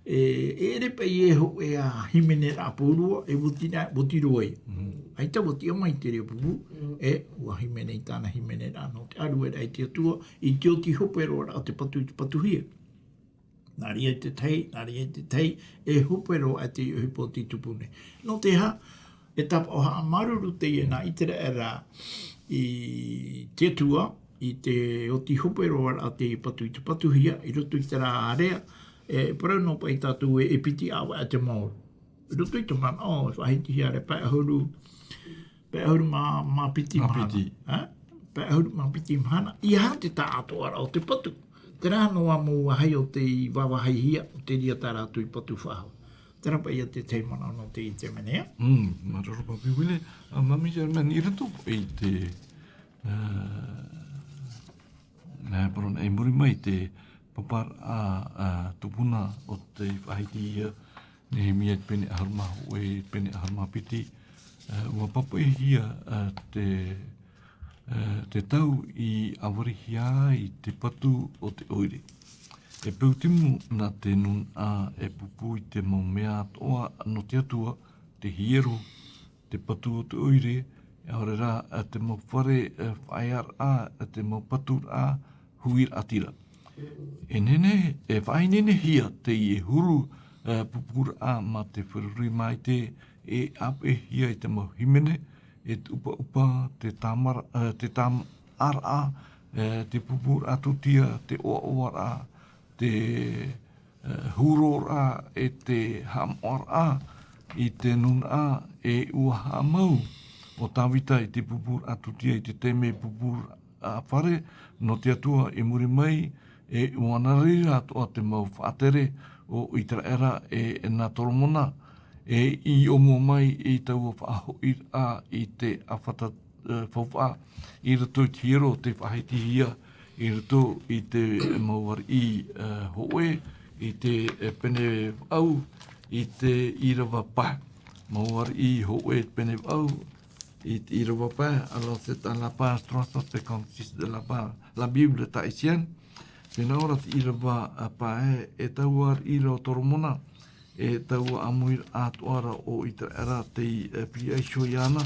e, e ʻere paʻi ē hōʻē ā hīmeneraʻa pauroa, e voti nā, voti roa ia. ʻAita voti ʻia mai terā pupu, e, ua hīmene i tāna hīmeneraʻa nō te ʻārueraʻa i te Atua, i te oti hope roa ra o te patu, i te patuhia. Nā reira i te tahi, nā reira i te tahi, e hope roa atu i te ʻohipa o te tupu nei. Nō te aha, e tāpaʻo haʻamāuruuru teie nā ʻĪteraʻera i te Atua, i te oti hope roa ra te patu i te patuhia, i roto i terā ʻārea, e parau noa paʻi tātou ē, e piti ʻāvaʻe te maoro. I roto i te manaʻo, e faʻahitihia ra pae ʻahuru, pae ʻahuru mā, mā piti mahana. Ā? Pae ʻahuru mā piti mahana. ʻEiaha te taʻatoʻaraʻa o te patu. Terā noa mau vāhi o tei vāvāhihia, o terā tā rātou i patu faʻahou. Terā paʻi ia te tahi manaʻo nō te, i te mea nei. Mm, māuruuru papi Wile, ā, Mami Germaine, i roto i te, ā, nā, parau nā, i muri mai te pāpāraʻa, ā, tupuna o tei faʻahitihia, Nehemia te pene ʻahuru mā hōʻē, pene ʻahuru mā piti, ā, ua pāpaʻihia, ā, te, ā, te tau i ʻāvarihia ai te patu o te ʻoire. E peu timu nā te nūnaʻa e pupu i te mau mea atoʻa nō te Atua, te hiero, te patu o te ʻoire, ʻaore rā, ā, te mau fare, ā, faʻaearaʻa, ā, te mau paturaʻa, huiraʻatira. E nehenehe, e faʻaineinehia teie huru, ā, pupuraʻa mā te feruri maitaʻi, e ʻāpeʻehia i te mau hīmene, e te ʻupaʻupa, te tāmara-, ā, te tāmāʻaraʻa, ā, te pupuraʻa tūtia, te ʻoaʻoaraʻa, te, ā, hūroraʻa, e te haʻamoʻaraʻa i te nūnaʻa, e ʻua haʻamau ʻo Tāvita i te pupuraʻa tūtia, i te taime pupuraʻa fare nō te Atua i muri mai, e ʻua nā reira atoʻa te mau faʻatere o ʻĪteraʻera e nā Toromona, e i ʻōmua mai i taua faʻahoʻiraʻa i te ʻāfata, ā, faufaʻa, i roto i te hiero tei faʻahitihia, i roto i te mau ariʻi, ā, hōʻē, i te, ā, pene vaʻu, i te ʻīrava pae. Mau ariʻi hōʻē pene vaʻu, i te ʻīrava pae, alors c'est à la page trois cent cinquante-six de la pa-, la Bible tahitienne. Tēnā ora te ʻīrava, ā, pae, e taua ariʻi ra ʻo Toromona, e taua ʻāmuiraʻa atoʻa ra o ʻĪteraʻera tei, ā, pihaʻi iho iāna,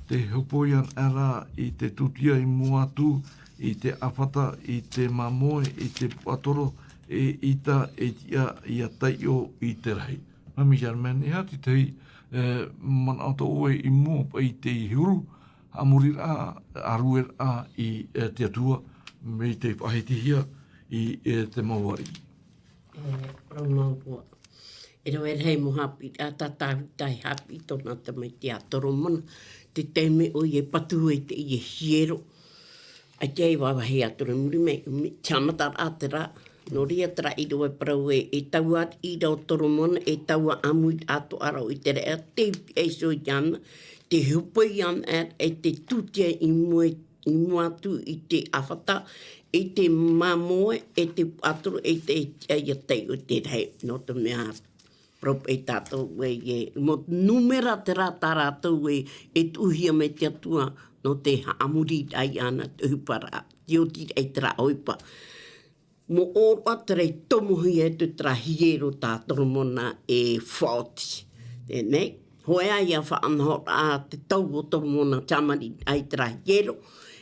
tei hōpoi ana ra i te tūtia i mua atu, i te ʻāfata, i te māmoe, i te puaʻatoro, e ʻita, e tiʻa ʻia taiʻo i te rahi. Mami Germaine, e aha te tahi, ā, manaʻo tō ʻoe i mua paʻi i te huru, haʻamoriraʻa, ʻārueraʻa i, ā, te Atua, mai tei faʻahitihia i, ā, te mau ariʻi. E, parau mau roa. E rave rahi mau haʻapiʻiraʻa tā Tāvita i haʻapiʻi i tōna tamaiti a Toromona, te taime ʻoia e patu ai teie hiero. ʻAita e vāvāhi atu ra i muri mai, ʻumi, te haʻamataraʻa terā. Nō reira terā ʻīrava e parau ē, e taua ariʻi ra ʻo Toromona, e taua ʻāmuiraʻa atoʻa ra o ʻĪteraʻera, tei pihaʻi iho iāna, tei hōpoi ana ra, e tei tūtia i mua, i mua atu i te ʻāfata, i te māmoe, i te puaʻatoro, e te, e tiʻa ʻia taiʻo i te rahi. Nō te mea, parau paʻi tātou ē, e, mau nūmera terā tā rātou ē, e tuʻuhia mai te Atua, nō te haʻamoriraʻa iāna, te ʻohiparaʻa, te otiraʻa i terā ʻohipa. Moʻo roa terā i tomohia atu terā hiero tā Toromona e faʻaoti. Teie nei, hōʻē ā ia faʻanahoraʻa te tau o Toromona, te haʻamoriraʻa i terā hiero,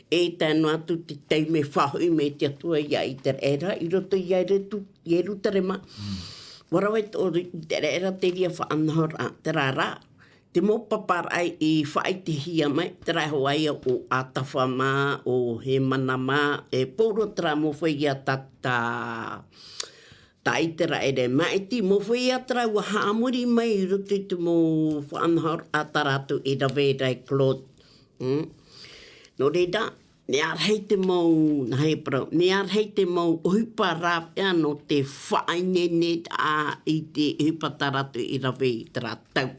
E tae noa atu te taime faʻahoʻi mai te Atua iā Iteraera, i roto iā Ieru-, Ierutarema. Ua rave tō Iteraera te reira faʻanahoraʻa, terā rā, te mau paparaʻa i faʻaʻitehia mai, terā hoʻi ia ʻo Atafa mā, ʻo Hemana mā, e pauroa terā mau feiā tā, tā, tā Iteraera maʻiti, mau feiā terā ua haʻamori mai i roto i te mau faʻanahoraʻa tā rātou e rave ra e Claude. Mm. Nō reira, mea rahi te mau, nā hea parau, mea rahi te mau ʻohipa rāveʻa nō te faʻaineine ā i te ʻohipa tā rātou i rave i terā tau.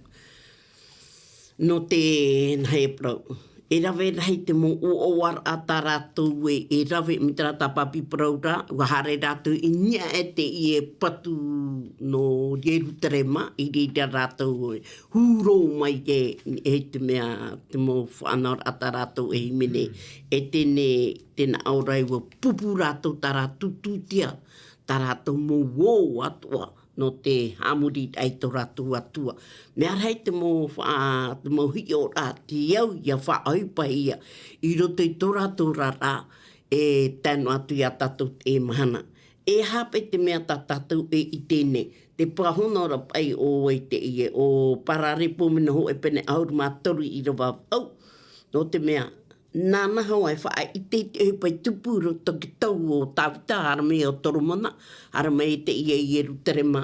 Nō te, nā hea parau, e rave rahi te mau ʻoaʻoaraʻa tā rātou e, e rave mai terā tāpapi parau ra, ua haere rātou i niʻa e teie patu nō Ierutarema, i reira rātou e hurō mai e, e te mea, te mau faʻanahoraʻa tā rātou e hīmene, e tēnei, tēnā ʻoraʻa ua pupu rātou tā rātou tūtia, tā rātou mau ō atoʻa, nō te haʻamoriraʻa i tō rātou Atua. Mea rahi te mau fa-, te mau hiʻoraʻa, te au ia faʻaʻohipahia, i roto i tō rātou oraraʻa, e tae noa atu iā tātou teie mahana. E aha paʻi te mea tā tātou e ʻite nei, te pāhono ra paʻi ʻo vai teie, ʻo Paralepo mea nā hōʻē pene ʻahuru mā toru ʻīrava vaʻu, nō te mea, nāna hoʻi e faʻaʻite i te ʻohipa i tupu i roto i te tau o Tāvita, haere mai ʻo Toromona, haere mai teie i Ierutarema.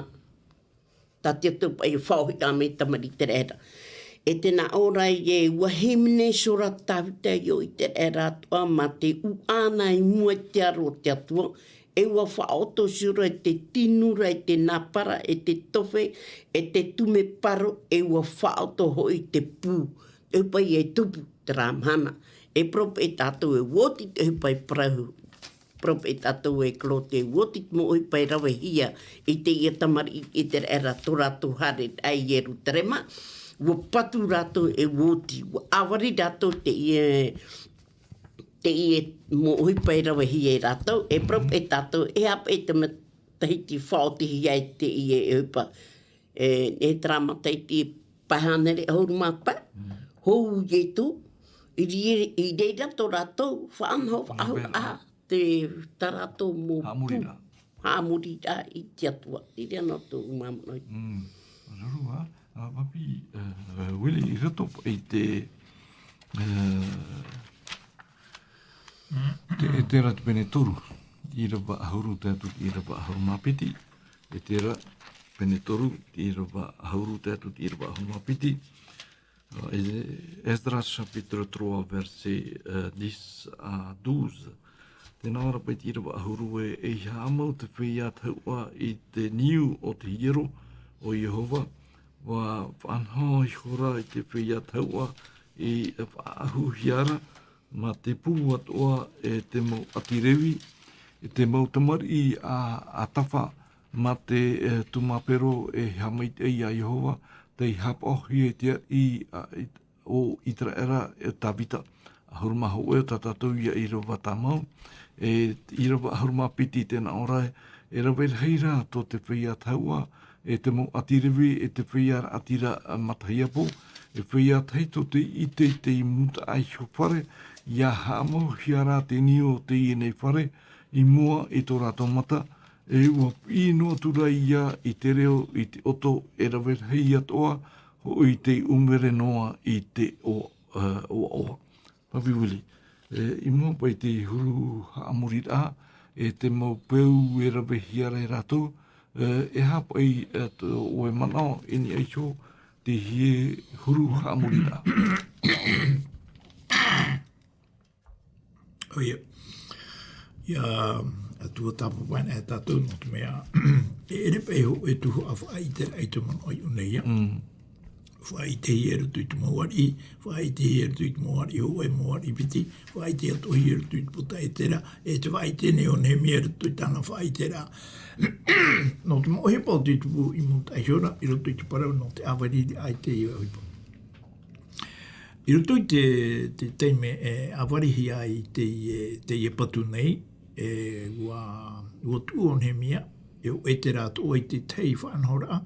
Tā te Atua paʻi e faʻaʻohipahia mai tamariʻi Iteraera. E tēnā ʻoraʻa, ua hīmene iho ra Tāvita iō Iteraera atoʻa mā te ʻūʻana i mua i te aro o te Atua, e ua faʻaʻoto iho ra i te tinura, i te nāpara, i te tofe, i te tumeparo, e ua faʻaʻoto hoʻi i te pū. E paʻi e tupu terā mahana. E parau paʻi tātou e oti te ʻohipa i parau. Parau paʻi tātou e Claude e oti te mau ʻohipa e ravehia i teie tamariʻi Iteraera tō rātou haereraʻa i Ierutarema. Ua patu rātou e oti, ua ʻāvari rātou teie, teie mau ʻohipa e ravehia e rātou, e parau paʻi tātou, e aha paʻi te matahiti faʻaotihia ai teie ʻohipa. E, e terā matahiti pae hānere ʻahuru mā pae, hou Ietu, i re-, i reira tō rātou faʻanaho, faʻanahoraʻa, te, tā rātou mau pū. Haʻamoriraʻa. Haʻamoriraʻa i te Atua. Te reira noa tōʻu māmāʻa. Mm. Ruru, ā, ā, papi, ā, Willie, i roto i te, ā, te, e terā te pene toru, ʻīrava ʻahuru tae atu i te ʻīrava ʻahuru mā piti, e terā pene toru, te ʻīrava ʻahuru tae atu i te ʻīrava ʻahuru mā piti, ā, e-, Esdras chapitre trois, verset, ā, dix à douze. Tē nā ʻō ra paʻi te ʻīrava ʻahuru ē, ʻei haʻamau te feiā tahuʻa i te niu o te hiero o Iehova, ʻua faʻanaho ihora i te feiā tahuʻa i faʻaʻahuhia ra, mā te pū atoʻa e te mau ʻāti Revi, e te mau tamariʻi a, a Atafa, mā te, e, tūmāpero e haʻamaitaʻi iā Iehova, tei haʻapaʻohia i te ariʻi, a, i, o Iteraera, e Tāvita. ʻAhuru mā hōʻē o tā tātou ia ʻīrava tāmau, e ʻīrava ʻahuru mā piti tē nā ʻō ra ē, e rave rahi rā tō te feiā tahuʻa, e te mau ʻāti Revi, e te feiā raʻatira matahiapo, e feiā tahi tō te ʻite i te mūtaʻa iho fare, ʻia haʻamauhia rā te niu o teie nei fare, i mua i tō rātou mata, e ʻua piʻi noa atu ra ia i te reo, i te ʻoto, e rave rahi atoʻa, hoʻi tei ʻumere noa i te ʻoa, ā, ʻoaʻoa. Papi Willie, e, i mua paʻi i te huru haʻamoriraʻa, e te mau peu e ravehia ra e rātou, e, e aha paʻi, e, tō ʻoe manaʻo i niʻa iho, teie huru haʻamoriraʻa. ʻOia. ʻIa, ʻa tua tāpapaina e tātou nō te mea, e ʻere paʻi hōʻē tuhaʻa faʻaʻiteraʻa i te manaʻo i ʻō nei ia. Mm. Faʻaʻitehia i roto i te mau ariʻi, faʻaʻitehia i roto i te mau ariʻi hōʻē, mau ariʻi piti, faʻaʻite atoʻa i roto i te pōtaʻi Esera, e te faʻaʻite nei ʻo Nehemia i roto i tāna faʻaʻiteraʻa. Nō te mau ʻohipa o te tupu i mūtaʻa iho ra, i roto i te parau nō te ʻāvariraʻa i teie ʻohipa. I roto i te, te taime e ʻāvarihia ai teie, teie patu nei, e, ʻua, ʻua tuʻu ʻo Nehemia, e ʻo Esera atoʻa i te tahi faʻanahoraʻa,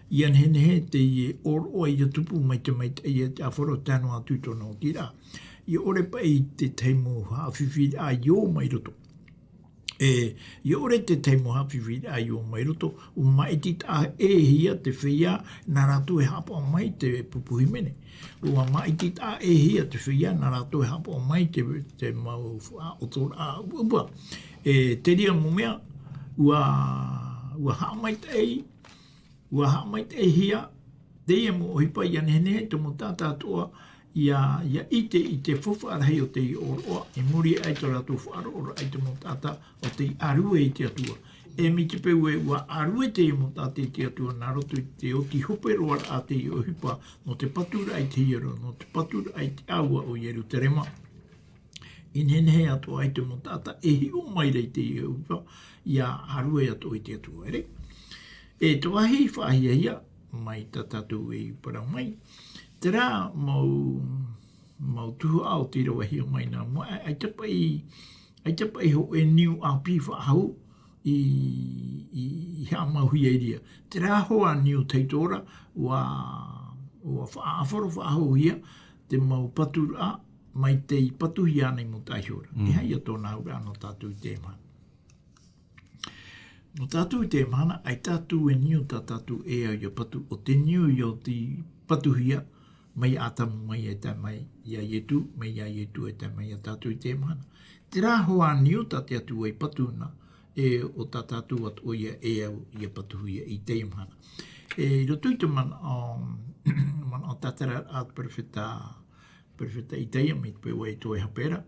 ʻia nehenehe teie ʻōroʻa ʻia tupu mai te maitaʻi e te ʻāfaro tae noa atu i tōna otiraʻa. ʻia ʻore paʻi te tahi mau haʻafifi raʻa i ō mai roto. E, ʻia ʻore te tahi mau haʻafifi raʻa i ō mai roto, ʻua māʻiti taʻa ʻē hia te feiā nā rātou e haʻapaʻo mai te pupu hīmene. ʻUa māʻiti taʻa ʻē hia te feiā nā rātou e haʻapaʻo mai te, te mau faʻaʻoto raʻa ʻupaʻupa. E, te reira mau mea, ʻua, ʻua haʻamaitaʻi, ʻua haʻamaitaʻi hia, teie mau ʻohipa ʻia nehenehe te mau taʻata atoʻa, ʻia, ʻia ʻite i te faufaʻa rahi o te ʻōroʻa, i muri aʻe i tō rātou faʻaroʻoraʻa i te mau taʻata o tei ʻārue i te Atua. E mai te peu ē ʻua ʻārue teie mau taʻata i te Atua, nā roto i te oti hope roa raʻa teie ʻohipa, nō te paturaʻa i te hiero, nō te paturaʻa i te ʻāua o Ierutarema. I nehenehe atoʻa ai te mau taʻata e hiʻo mai ra i teie ʻohipa, ʻia ʻārue atoʻa i te Atua, ʻere? E te vāhi faʻahiahia, mai tā tātou e parau mai. Terā mau, mau tuhaʻa o tei ravehia mai nā mua, ʻaita paʻi, ʻaita paʻi hōʻē niu ʻāpī faʻahou i, i, i haʻamauhia i reira. Terā hoa niu tahito ra, ʻua, ʻua faʻaʻāfaro faʻahouhia te mau paturaʻa, mai tei patuhia ana i Mōtaʻa Hiora. Mm. E aha ia tōna auraʻa nō tātou i teie mahana? Nō tātou i teie mahana, ʻaita atu e niu tā tātou e au ʻia patu, ʻo te niu ïa ʻo tei patuhia, mai iā Atamu mai e tae mai iā Ietu, mai iā Ietu e tae mai iā tātou i teie mahana. Terā hoa niu tā te Atua i patu na, e ʻo tā tātou atoʻa ïa e au ʻia patuhia i teie mahana. E, i roto i te manaʻo, manaʻo tātararaʻa a te perofeta, perofeta Itaia, mai te peu ē tō e hape ra.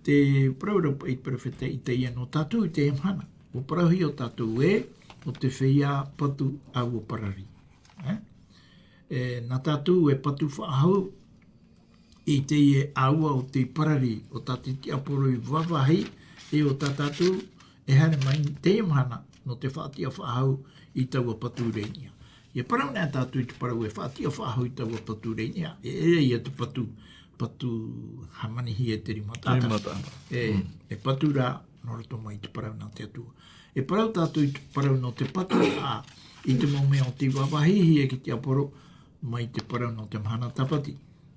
Te parau ra paʻi te perofeta Itaia nō tātou i teie mahana. ʻUa parauhia ʻo tātou ē, ʻo te feiā patu ʻāua parari. E? E, nā tātou e patu faʻahou i teie ʻāua ʻo tei parari, ʻo tā te tiaporo i vāvāhi, e ʻo tā tātou e haere mai i teie mahana nō te faʻatiʻa faʻahou i taua patu rēniʻa. ʻIa parau nei tātou i te parau e faʻatiʻa faʻahou i taua patu rēniʻa, e ʻere ïa te patu, patu hāmanihia e te rima taʻata. Rima taʻata. E, Mm. e patu rā nō roto mai i te parau nā te Atua. E parau tātou i te parau nō te patu, ā, i te mau mea ʻo tei vāvāhihia e te tiaporo, mai te parau nō te mahana tāpati.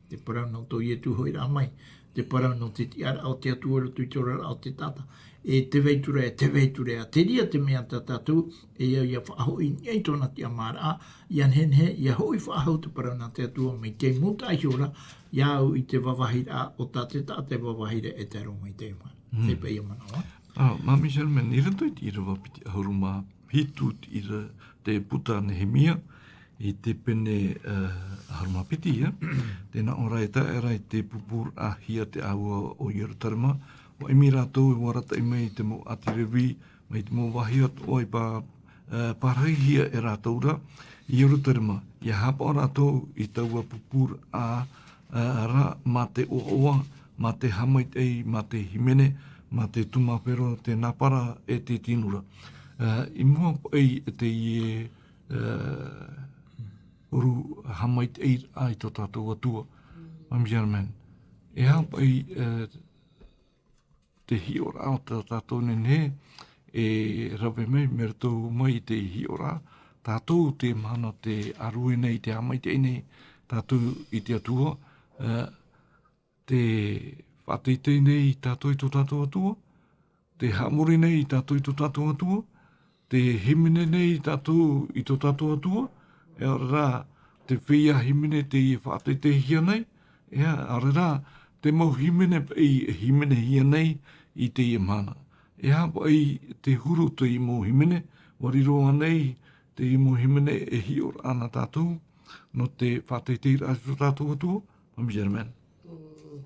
Te parau nō tō Ietu hoʻiraʻa mai, te parau nō te tiʻaraʻa o te Atua i roto i te oraraʻa o te taʻata. E tē vai atu ra, e tē vai atu ra, terā te mea tā tātou e au ʻia faʻahoʻi i niʻa i tōna tiʻamāraʻa, ʻia nehenehe, ʻia hoʻi faʻahou te parau nā te Atua mai te Mōtaʻa Hiora, ʻia au i te vāvāhiraʻa o tā te taʻata e vāvāhi ra e tae roa mai i teie mahana. Mm. Te paʻi ia manaʻo. Ā, Māmī Sherman, i roto i te ʻīrava piti ʻahuru mā hitu, te ʻīra-, te puta a Nehemia, i te pene, ā, ʻahuru mā piti, ā. Tē nā ʻō ra, e tae ra i te pupuraʻahia te ʻāua o Ierutarema, ʻua ʻimi rātou e ʻua arataʻi mai te mau ʻāti Revi, mai te mau vāhi atoʻa i pā-, ā, pārahihia e rātou ra i Ierutarema, ʻia haʻapaʻo rātou i taua pupuraʻa, ā, ra mā te ʻoaʻoa, mā te haʻamaitaʻi, mā te hīmene, mā te tūmāpero, te nāpara e te tinura. Ā, i mua paʻi i teie, ā, huru haʻamaitaʻiraʻa i tō tātou Atua. Māmī Sherman, e aha paʻi, ā, te hiʻoraʻa o tā tātou e nehenehe e rave mai, mai roto mai i te hiʻoraʻa, tātou i teie mahana tē ʻārue nei, tē haʻamaitaʻi nei tātou i te Atua, ā, tē faʻateitei nei tātou i tō tātou Atua, tē haʻamori nei tātou i tō tātou Atua, tē hīmene nei tātou i tō tātou Atua, e ʻaore rā, te feiā hīmene tē faʻateiteihia nei, e ʻaore rā, te mau hīmene paʻi e hīmenehia nei i teie mahana. E aha paʻi te huru o teie mau hīmene, ʻua riro ānei teie mau hīmene e hiʻoraʻa na tātou, nō te faʻateiteiraʻa i tō tātou Atua, Māmī Sherman? Mm.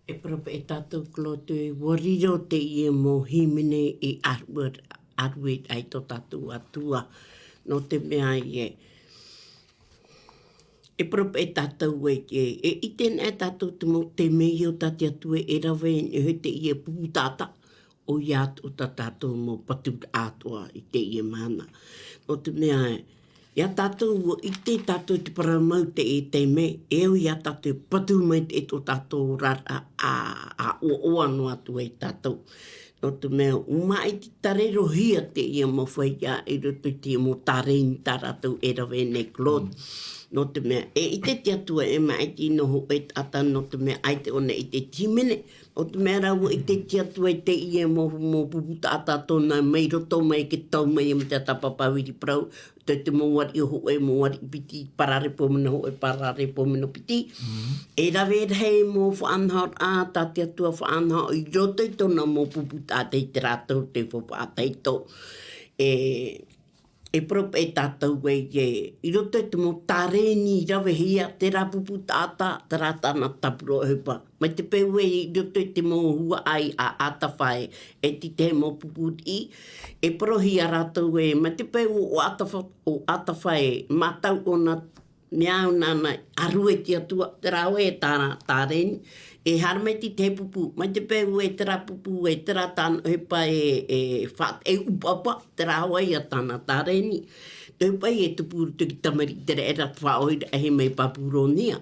E parau paʻi tātou, Claude, ʻua riro teie mau hīmene i ʻārue, ʻārue ai tō tātou Atua. Nō te mea ē, e parau paʻi tātou ē, e, e ʻite nei tātou te mau taime o tā te Atua e rave nei teie pupu taʻata, ʻoia atoʻa tā tātou mau patu atoʻa i teie mahana. Nō te mea, ʻia tātou ʻua ʻite tātou te parau mau i teie taime, e au ia tātou e patu mai te, tō tātou oraraʻa, ā, ʻoaʻoa noa atu ai tātou. Nō te mea, ʻua māʻiti tārerohia teie mau feiā i roto i te mau tāreni tā rātou e rave nei, Claude. Mm. Nō te mea, e ʻite te Atua e maʻiti nō hōʻē taʻata, nō te mea, ʻaita ʻōna i ʻite te hīmene. Nō te mea rā, ʻua ʻite te Atua i teie mau, mau pupu taʻata tōna mai roto mai, ke tau mai ia mai te ata pāpā viri parau, te, te mau ariʻi o hōʻē, mau ariʻi piti, parare pōmeno hōʻē, parare pōmeno piti. E rave rahi mau faʻanahoraʻa, tā te Atua faʻanaho i roto i tōna mau pupu taʻata i te rātou te faufaʻa tahito. E, e parau paʻi tātou ē, i roto i te mau tārēni i ravehia, terā pupu taʻata, terā tāna tāpura ʻohipa. Mai te peu ē, i roto i te mau huaʻai a Atafa ē, e tītahi mau pupu riʻi, e parauhia rātou ē, mai te peu ʻo Atafa, ʻo Atafa ē, mātau ʻōna, mea au nāna, ʻārue te Atua, terā hoʻi e tāna tārēni, e haere mai te tahi pupu, mai te peu ē terā pupu, e terā tāna ʻohipa e, e faʻa-, e ʻupaʻupa, terā hoʻi ia tāna tārēni. Te ʻohipa e tupu i roto i te tamariʻi tereraʻa faʻaʻohiraʻahia mai Babulonia.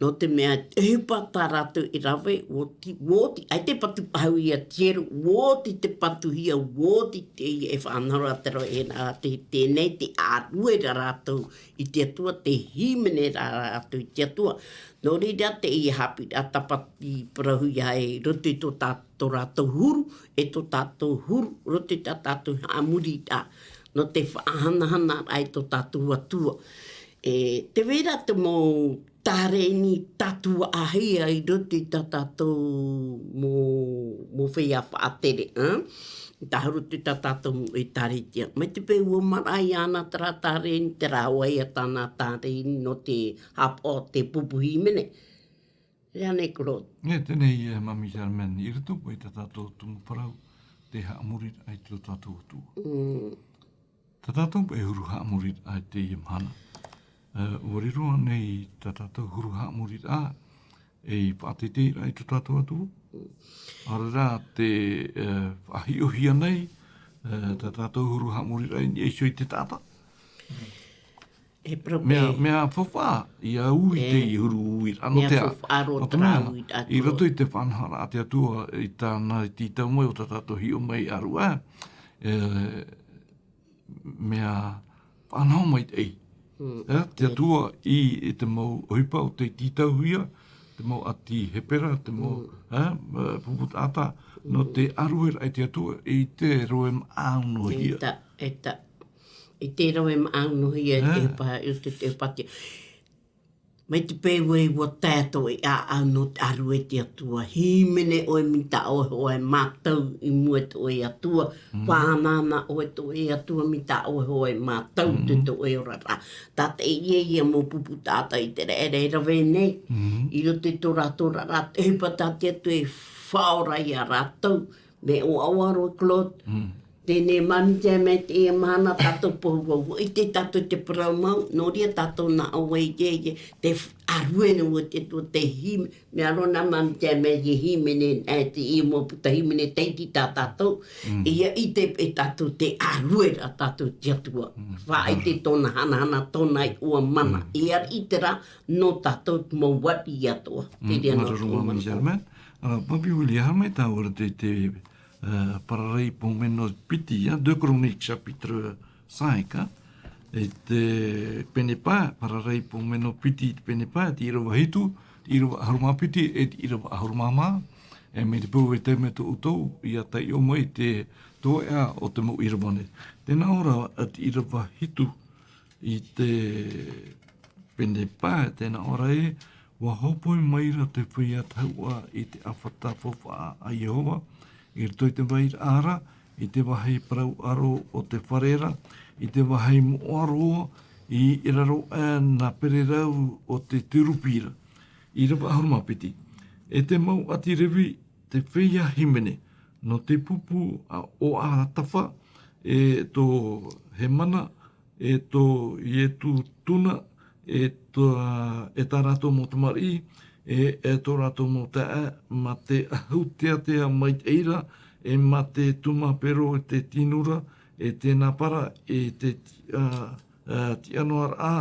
Nō te mea, te ʻohipa tā rātou e rave, ʻua oti, ʻua oti, ʻaita e patu paʻi ia te hiero, ʻua oti te patuhia, ʻua oti te, e faʻanahoraʻa te rave, e nā te, teie nei te ʻārue ra rātou i te Atua, te hīmene ra rātou i te Atua. Nō reira teie haʻapiʻiraʻa tāpati parauhia i roto i tō tā-, tō rātou huru, e tō tātou huru, roto i tā tātou haʻamoriraʻa, nō te faʻahanahanaraʻa i tō tātou Atua. E, tē vai ra te mau tārēni tātuaʻahia i roto i tā tātou mau, mau feiā faʻatere, ā? Tae roto i tā tātou mau ʻĒtārētia. Mai te peu ʻua maraʻa iāna terā tārēni, terā hoʻi ia tāna tārēni nō te haʻapaʻo te pupu hīmene. E aha nei, Claude? E teie nei, e, Mami Germaine, i roto paʻi i tā tātou tumu parau, te haʻamoriraʻa i tō tātou Atua. Mm. Tā tātou paʻi huru haʻamoriraʻa i teie mahana. E, ʻua riro ānei tā tātou huru haʻamoriraʻa ei faʻateiteiraʻa i tō tātou Atua? ʻAore rā te, e, faʻahiʻohia nei, e, tā tātou huru haʻamoriraʻa i niʻa iho i te taʻata? E parau Mea, paʻi. mea faufaʻa, ia ui E, te huru uiraʻa, nō mea te aha? faufaʻa roa Nō te terā mea, uiraʻa i roto i te faʻanahoraʻa a te Atua, i tāna tītau mai o tā tātou hiʻo mai ʻāruʻa, e, mea faʻanaho maitaʻi. Mm. E, te Atua i, i te mau ʻohipa o tei tītauhia, te mau ʻāti Hepera, te mau, Mm. e, e, pupu taʻata, nō Mm. te ʻārueraʻa i te Atua, i te roe maʻau noa hia. E ta, e ta. I te roe maʻau noa hia, e te E. pa, i te, te pati. Mai te peu ē ʻua tae atoʻa e ʻāʻau nō te ʻārue te Atua. Hīmene ʻoe mai tā ʻoe hoʻi e mātau i mua i tō ʻoe Atua. Mm. Faʻanaho ʻoe tō ʻoe Atua mai tā ʻoe hoʻi e mātau Mm. te tō ʻoe oraraʻa. Tātaʻi ia, ia mau pupu taʻata i te reira e rave nei. Mm. I roto i tō rātou oraraʻa, te ʻohipa tā te Atua e faʻaora ia rātou. Mea ʻoaʻoa roa, Claude. Mm. Teie nei, Mami Germaine, teie mahana tātou pohe vau. ʻUa ʻite tātou te parau mau, nō reira tātou nā ʻō ē, ē, ē, te f-, ʻārue noa te Atua, te hīme-, mea roa nā Mami Germaine, e hīmene, e, teie mau puta hīmene, tei iti tā tātou, Mm. ʻia ʻite e tātou te ʻārue ra tātou te Atua. Mm. Faʻaʻite tōna hanahana, tōna iʻoa mana. Mm. E ariʻi terā nō tātou mau ariʻi atoʻa. Mm, Te reira nō māuruuru te Mami mau Germaine. Ā, Papi Willie, haere mai tāua ra te, te, ā, Paralai pō meno piti, ā, deux Chroniques chapitre cinq, ā. E te pene pae, Paralai pō meno piti, te pene pae, te ʻīrava hitu, te ʻīrava ʻahuru mā piti, e te ʻīrava ʻahuru mā maha, e mai te peu e tae mai tō ʻoutou, ʻia taiʻo mai te toeʻa o te mau ʻīrava nei. Tē nā ʻō ra, ā, te ʻīrava hitu, i te pene pae, tē nā ʻō ra ē, ʻua hōpoi mai ra te feiā tahuʻa i te ʻāfata faufaʻa a Iehova, i roto i te vairaʻa ra, i te vāhi parau ʻaro o te fare ra, i te vāhi moʻa roa, i raro aʻe nā pererau o te turupi ra. ʻĪrava ʻahuru mā piti. E te mau ʻāti Revi, te feiā hīmene, nō te pupu a, o Atafa, e tō Hemana, e tō Ietutuna, e tō, e tā rātou mau tamariʻi, e, e tō rātou mau taeaʻe, mā te ʻahu teatea maitaʻi ra, e mā te tūmāpero, e te tinu ra, e te nāpara, e te ti-, ā, ā, tiʻa noa ra,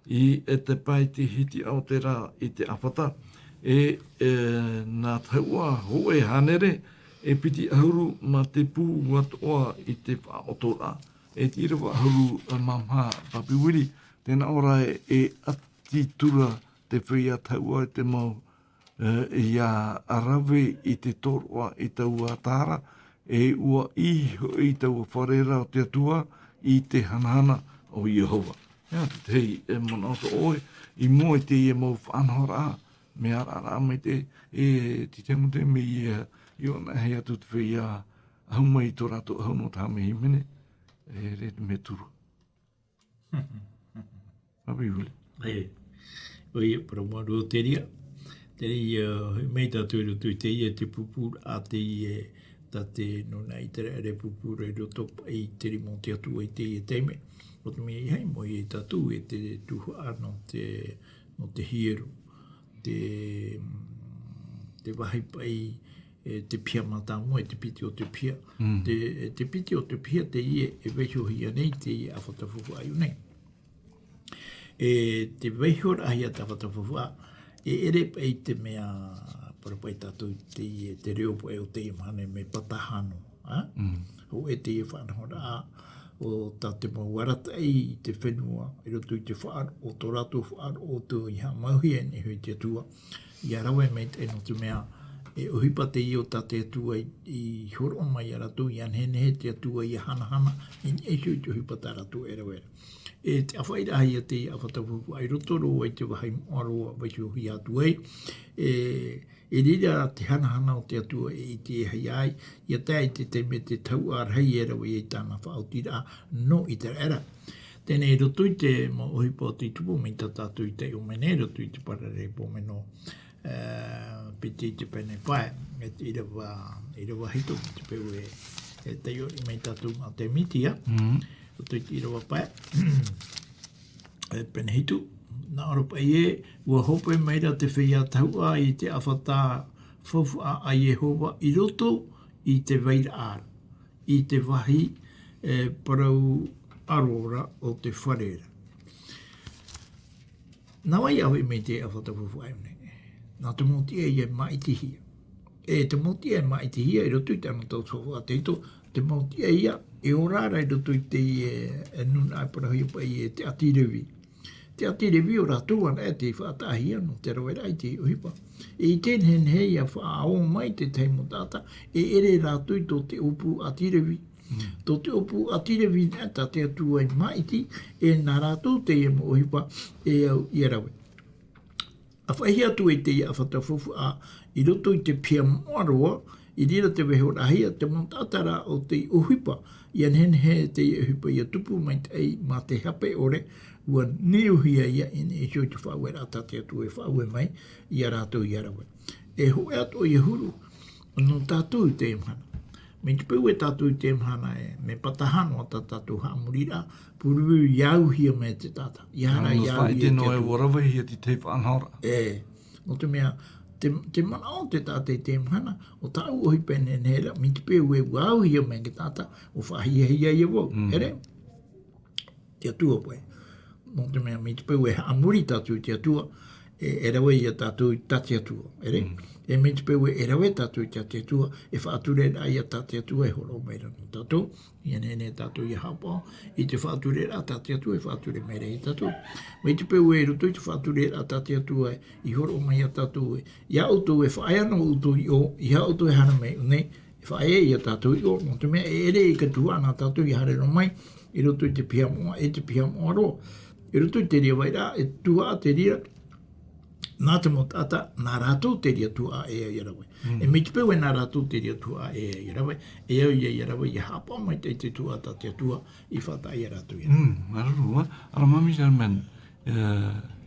i, e te pae i te hitiʻa o te rā i te ʻāfata. E, e, nā tahuʻa hōʻē hānere, e piti ʻahuru mā te pū atoʻa i te faʻaʻotoraʻa. E te ʻīrava ʻahuru mā maha, Papi Willie, Tēnā ʻō ra e ʻati tura te feiā tahuʻa i te mau, e, ʻia rave i te tōroʻa i taua tāra, e ʻua ʻī hoʻi taua fare ra o te Atua i te hanahana o Iehova. ʻIa, te tahi, e, manaʻo tō ʻoe, i mua i teie mau faʻanahoraʻa, mea raʻaraʻa mai te, e, te tahi mau taime ia, i ʻō na e ʻahu atu te feiā, ʻahu mai i tō rātou ʻahu nō te hāmani hīmene, e, re te mea turu. Happy Huli. E, ʻoia, parau māuruuru te reira. Te reira, e, mai tātou i roto i teie te pūpūraʻa teie, tā te nūnaʻa ʻĪteraʻera e pūpū ra i roto paʻi i te rima o te Atua i teie taime. ʻO te mea i haʻamau ia tātou e te tuhaʻa nō te, nō te hiero. Te, te vāhi paʻi, e, te piha mātāmua, e te piti o te piha. Mm. Te, e te piti o te piha teie e vaihohia nei teie ʻāfata faufaʻa i ʻō nei. E te vaihoraʻahia te ʻāfata faufaʻa, e ʻere paʻi te mea, parau paʻi tātou teie, te reo paʻi o teie mahana e mea patahano, ā? Mm. Hōʻē teie faʻanahoraʻa, ʻo tā te mau arataʻi i te fenua, i roto i te faʻaroʻo, tō rātou faʻaroʻo atoʻa i haʻamauhia e nehenehe i te Atua, ʻia rave maitaʻi nō te mea, e ʻohipa teie o tā te Atua i, i hōroʻa mai ia rātou, ʻia nehenehe te Atua ʻia hanahana, i niʻa iho i te ʻohipa tā rātou e rave ra. E te ʻāfaʻiraʻahia teie ʻāfata faufaʻa i roto roa i te vāhi moʻa roa, vaihohia atu ai, e, i reira te hanahana o te Atua e ʻitehia ai, ʻia tae i te taime te tahuʻa rahi e rave ai tāna faʻaotiraʻa nō ʻĪteraʻera. Teie nei i roto i te mau ʻohipa o tei tupu mai tā tātou i taiʻo mai nei, i roto i te parare pō mai nō, e, piti i te pene pae, e te ʻīrava, ʻīrava hitu, te peu e, e taiʻo mai tātou nā te miti, ā. Mm. Roto i te ʻīrava pae. E pene hitu, nā ʻō ra paʻi ē, ʻua hope mai ra te feiā tahuʻa i te ʻāfata faufaʻa a Iehova i roto i te vairaʻa ra, i te vāhi, e, parau ʻaro ra o te fare ra. Nā vai ʻave mai te ʻāfata faufaʻa i ʻō nei? Nā te mau tiʻa ia māʻitihia. E te mau tiʻa e māʻitihia i roto i te anotau faufaʻa tahito, te mau tiʻa ia e ora ra i roto i te, e, e nūnaʻa e parauhia paʻi e te ʻāti Revi. Te ʻāti Revi ʻo rātou anaʻe tei faʻataʻahia nō te raveraʻa i te ʻohipa. E ʻite nehenehe ʻia faʻaō mai te tahi mau taʻata, e ʻere rātou i tō te ʻōpū ʻāti Revi. Mm. Tō te ʻōpū ʻāti Revi anaʻe tā te Atua i māʻiti, e nā rātou teie mau ʻohipa e au ʻia rave. ʻA faʻaʻite atu ai teie ʻāfata faufaʻa i roto i te piha moʻa roa, i reira te vaihoraʻahia, te mau taʻata ra o te ʻohipa, ʻia nehenehe teie ʻohipa ʻia tupu maitaʻi mā te hape ʻore, ʻua niuhia ia i niʻa iho i te faʻaueraʻa tā te Atua e faʻaue mai ia rātou ʻia rave. E hōʻē atoʻa ia huru, nō tātou i teie mahana. Mai te peu e tātou i teie mahana e, mea patahano ā tā tātou haʻamoriraʻa, purū ʻia auhia mai te taʻata. ʻIa haere ʻia auhia te Atua. ʻUa ravehia te tahi faʻanahoraʻa. E, nō te mea, te, te manaʻo o te taʻata i teie mahana, ʻo tāʻu ʻohipa e nehenehe ra, mai te peu e ʻua auhia mai te taʻata, ʻua faʻahiahia ia vau. Mm. ʻEre? Te Atua paʻi. Nō te mea, mai te peu e haʻamori tātou i te Atua, e, e rave ia tātou i tā te Atua, ʻere? Mm. E mai te peu e, e rave tātou i tā te Atua, e faʻatureraʻa ia tā te Atua e hōroʻa mai ra nō tātou, ʻia nehenehe tātou ʻia haʻapaʻo i te faʻatureraʻa tā te Atua e faʻature mai ra ia tātou. Mai te peu e i roto i te faʻatureraʻa tā te Atua i hōroʻa mai ia tātou, e, ia ʻoutou e faʻaea noa ʻoutou i ʻō, ʻeiaha ʻoutou e haere mai i ʻō nei, e faʻaea ia tātou i ʻō, nō te mea e ʻere i te tuhaʻa nā tātou ʻia haere noa mai, i roto i te piha moʻa, e te piha moʻa roa. I roto i te reira vairaʻa, e tuhaʻa te reira, nā te mau taʻata, nā rātou te reira tuhaʻa e au ʻia rave. Mm. E mai te peu e nā rātou te reira tuhaʻa e au ʻia rave, e au ia ʻia rave, ʻia haʻapaʻo maitaʻi i te tuhaʻa tā te Atua i faʻataʻa ia rātou ia. Mm, māuruuru, ā. ʻAore ra Māmī Sherman, e,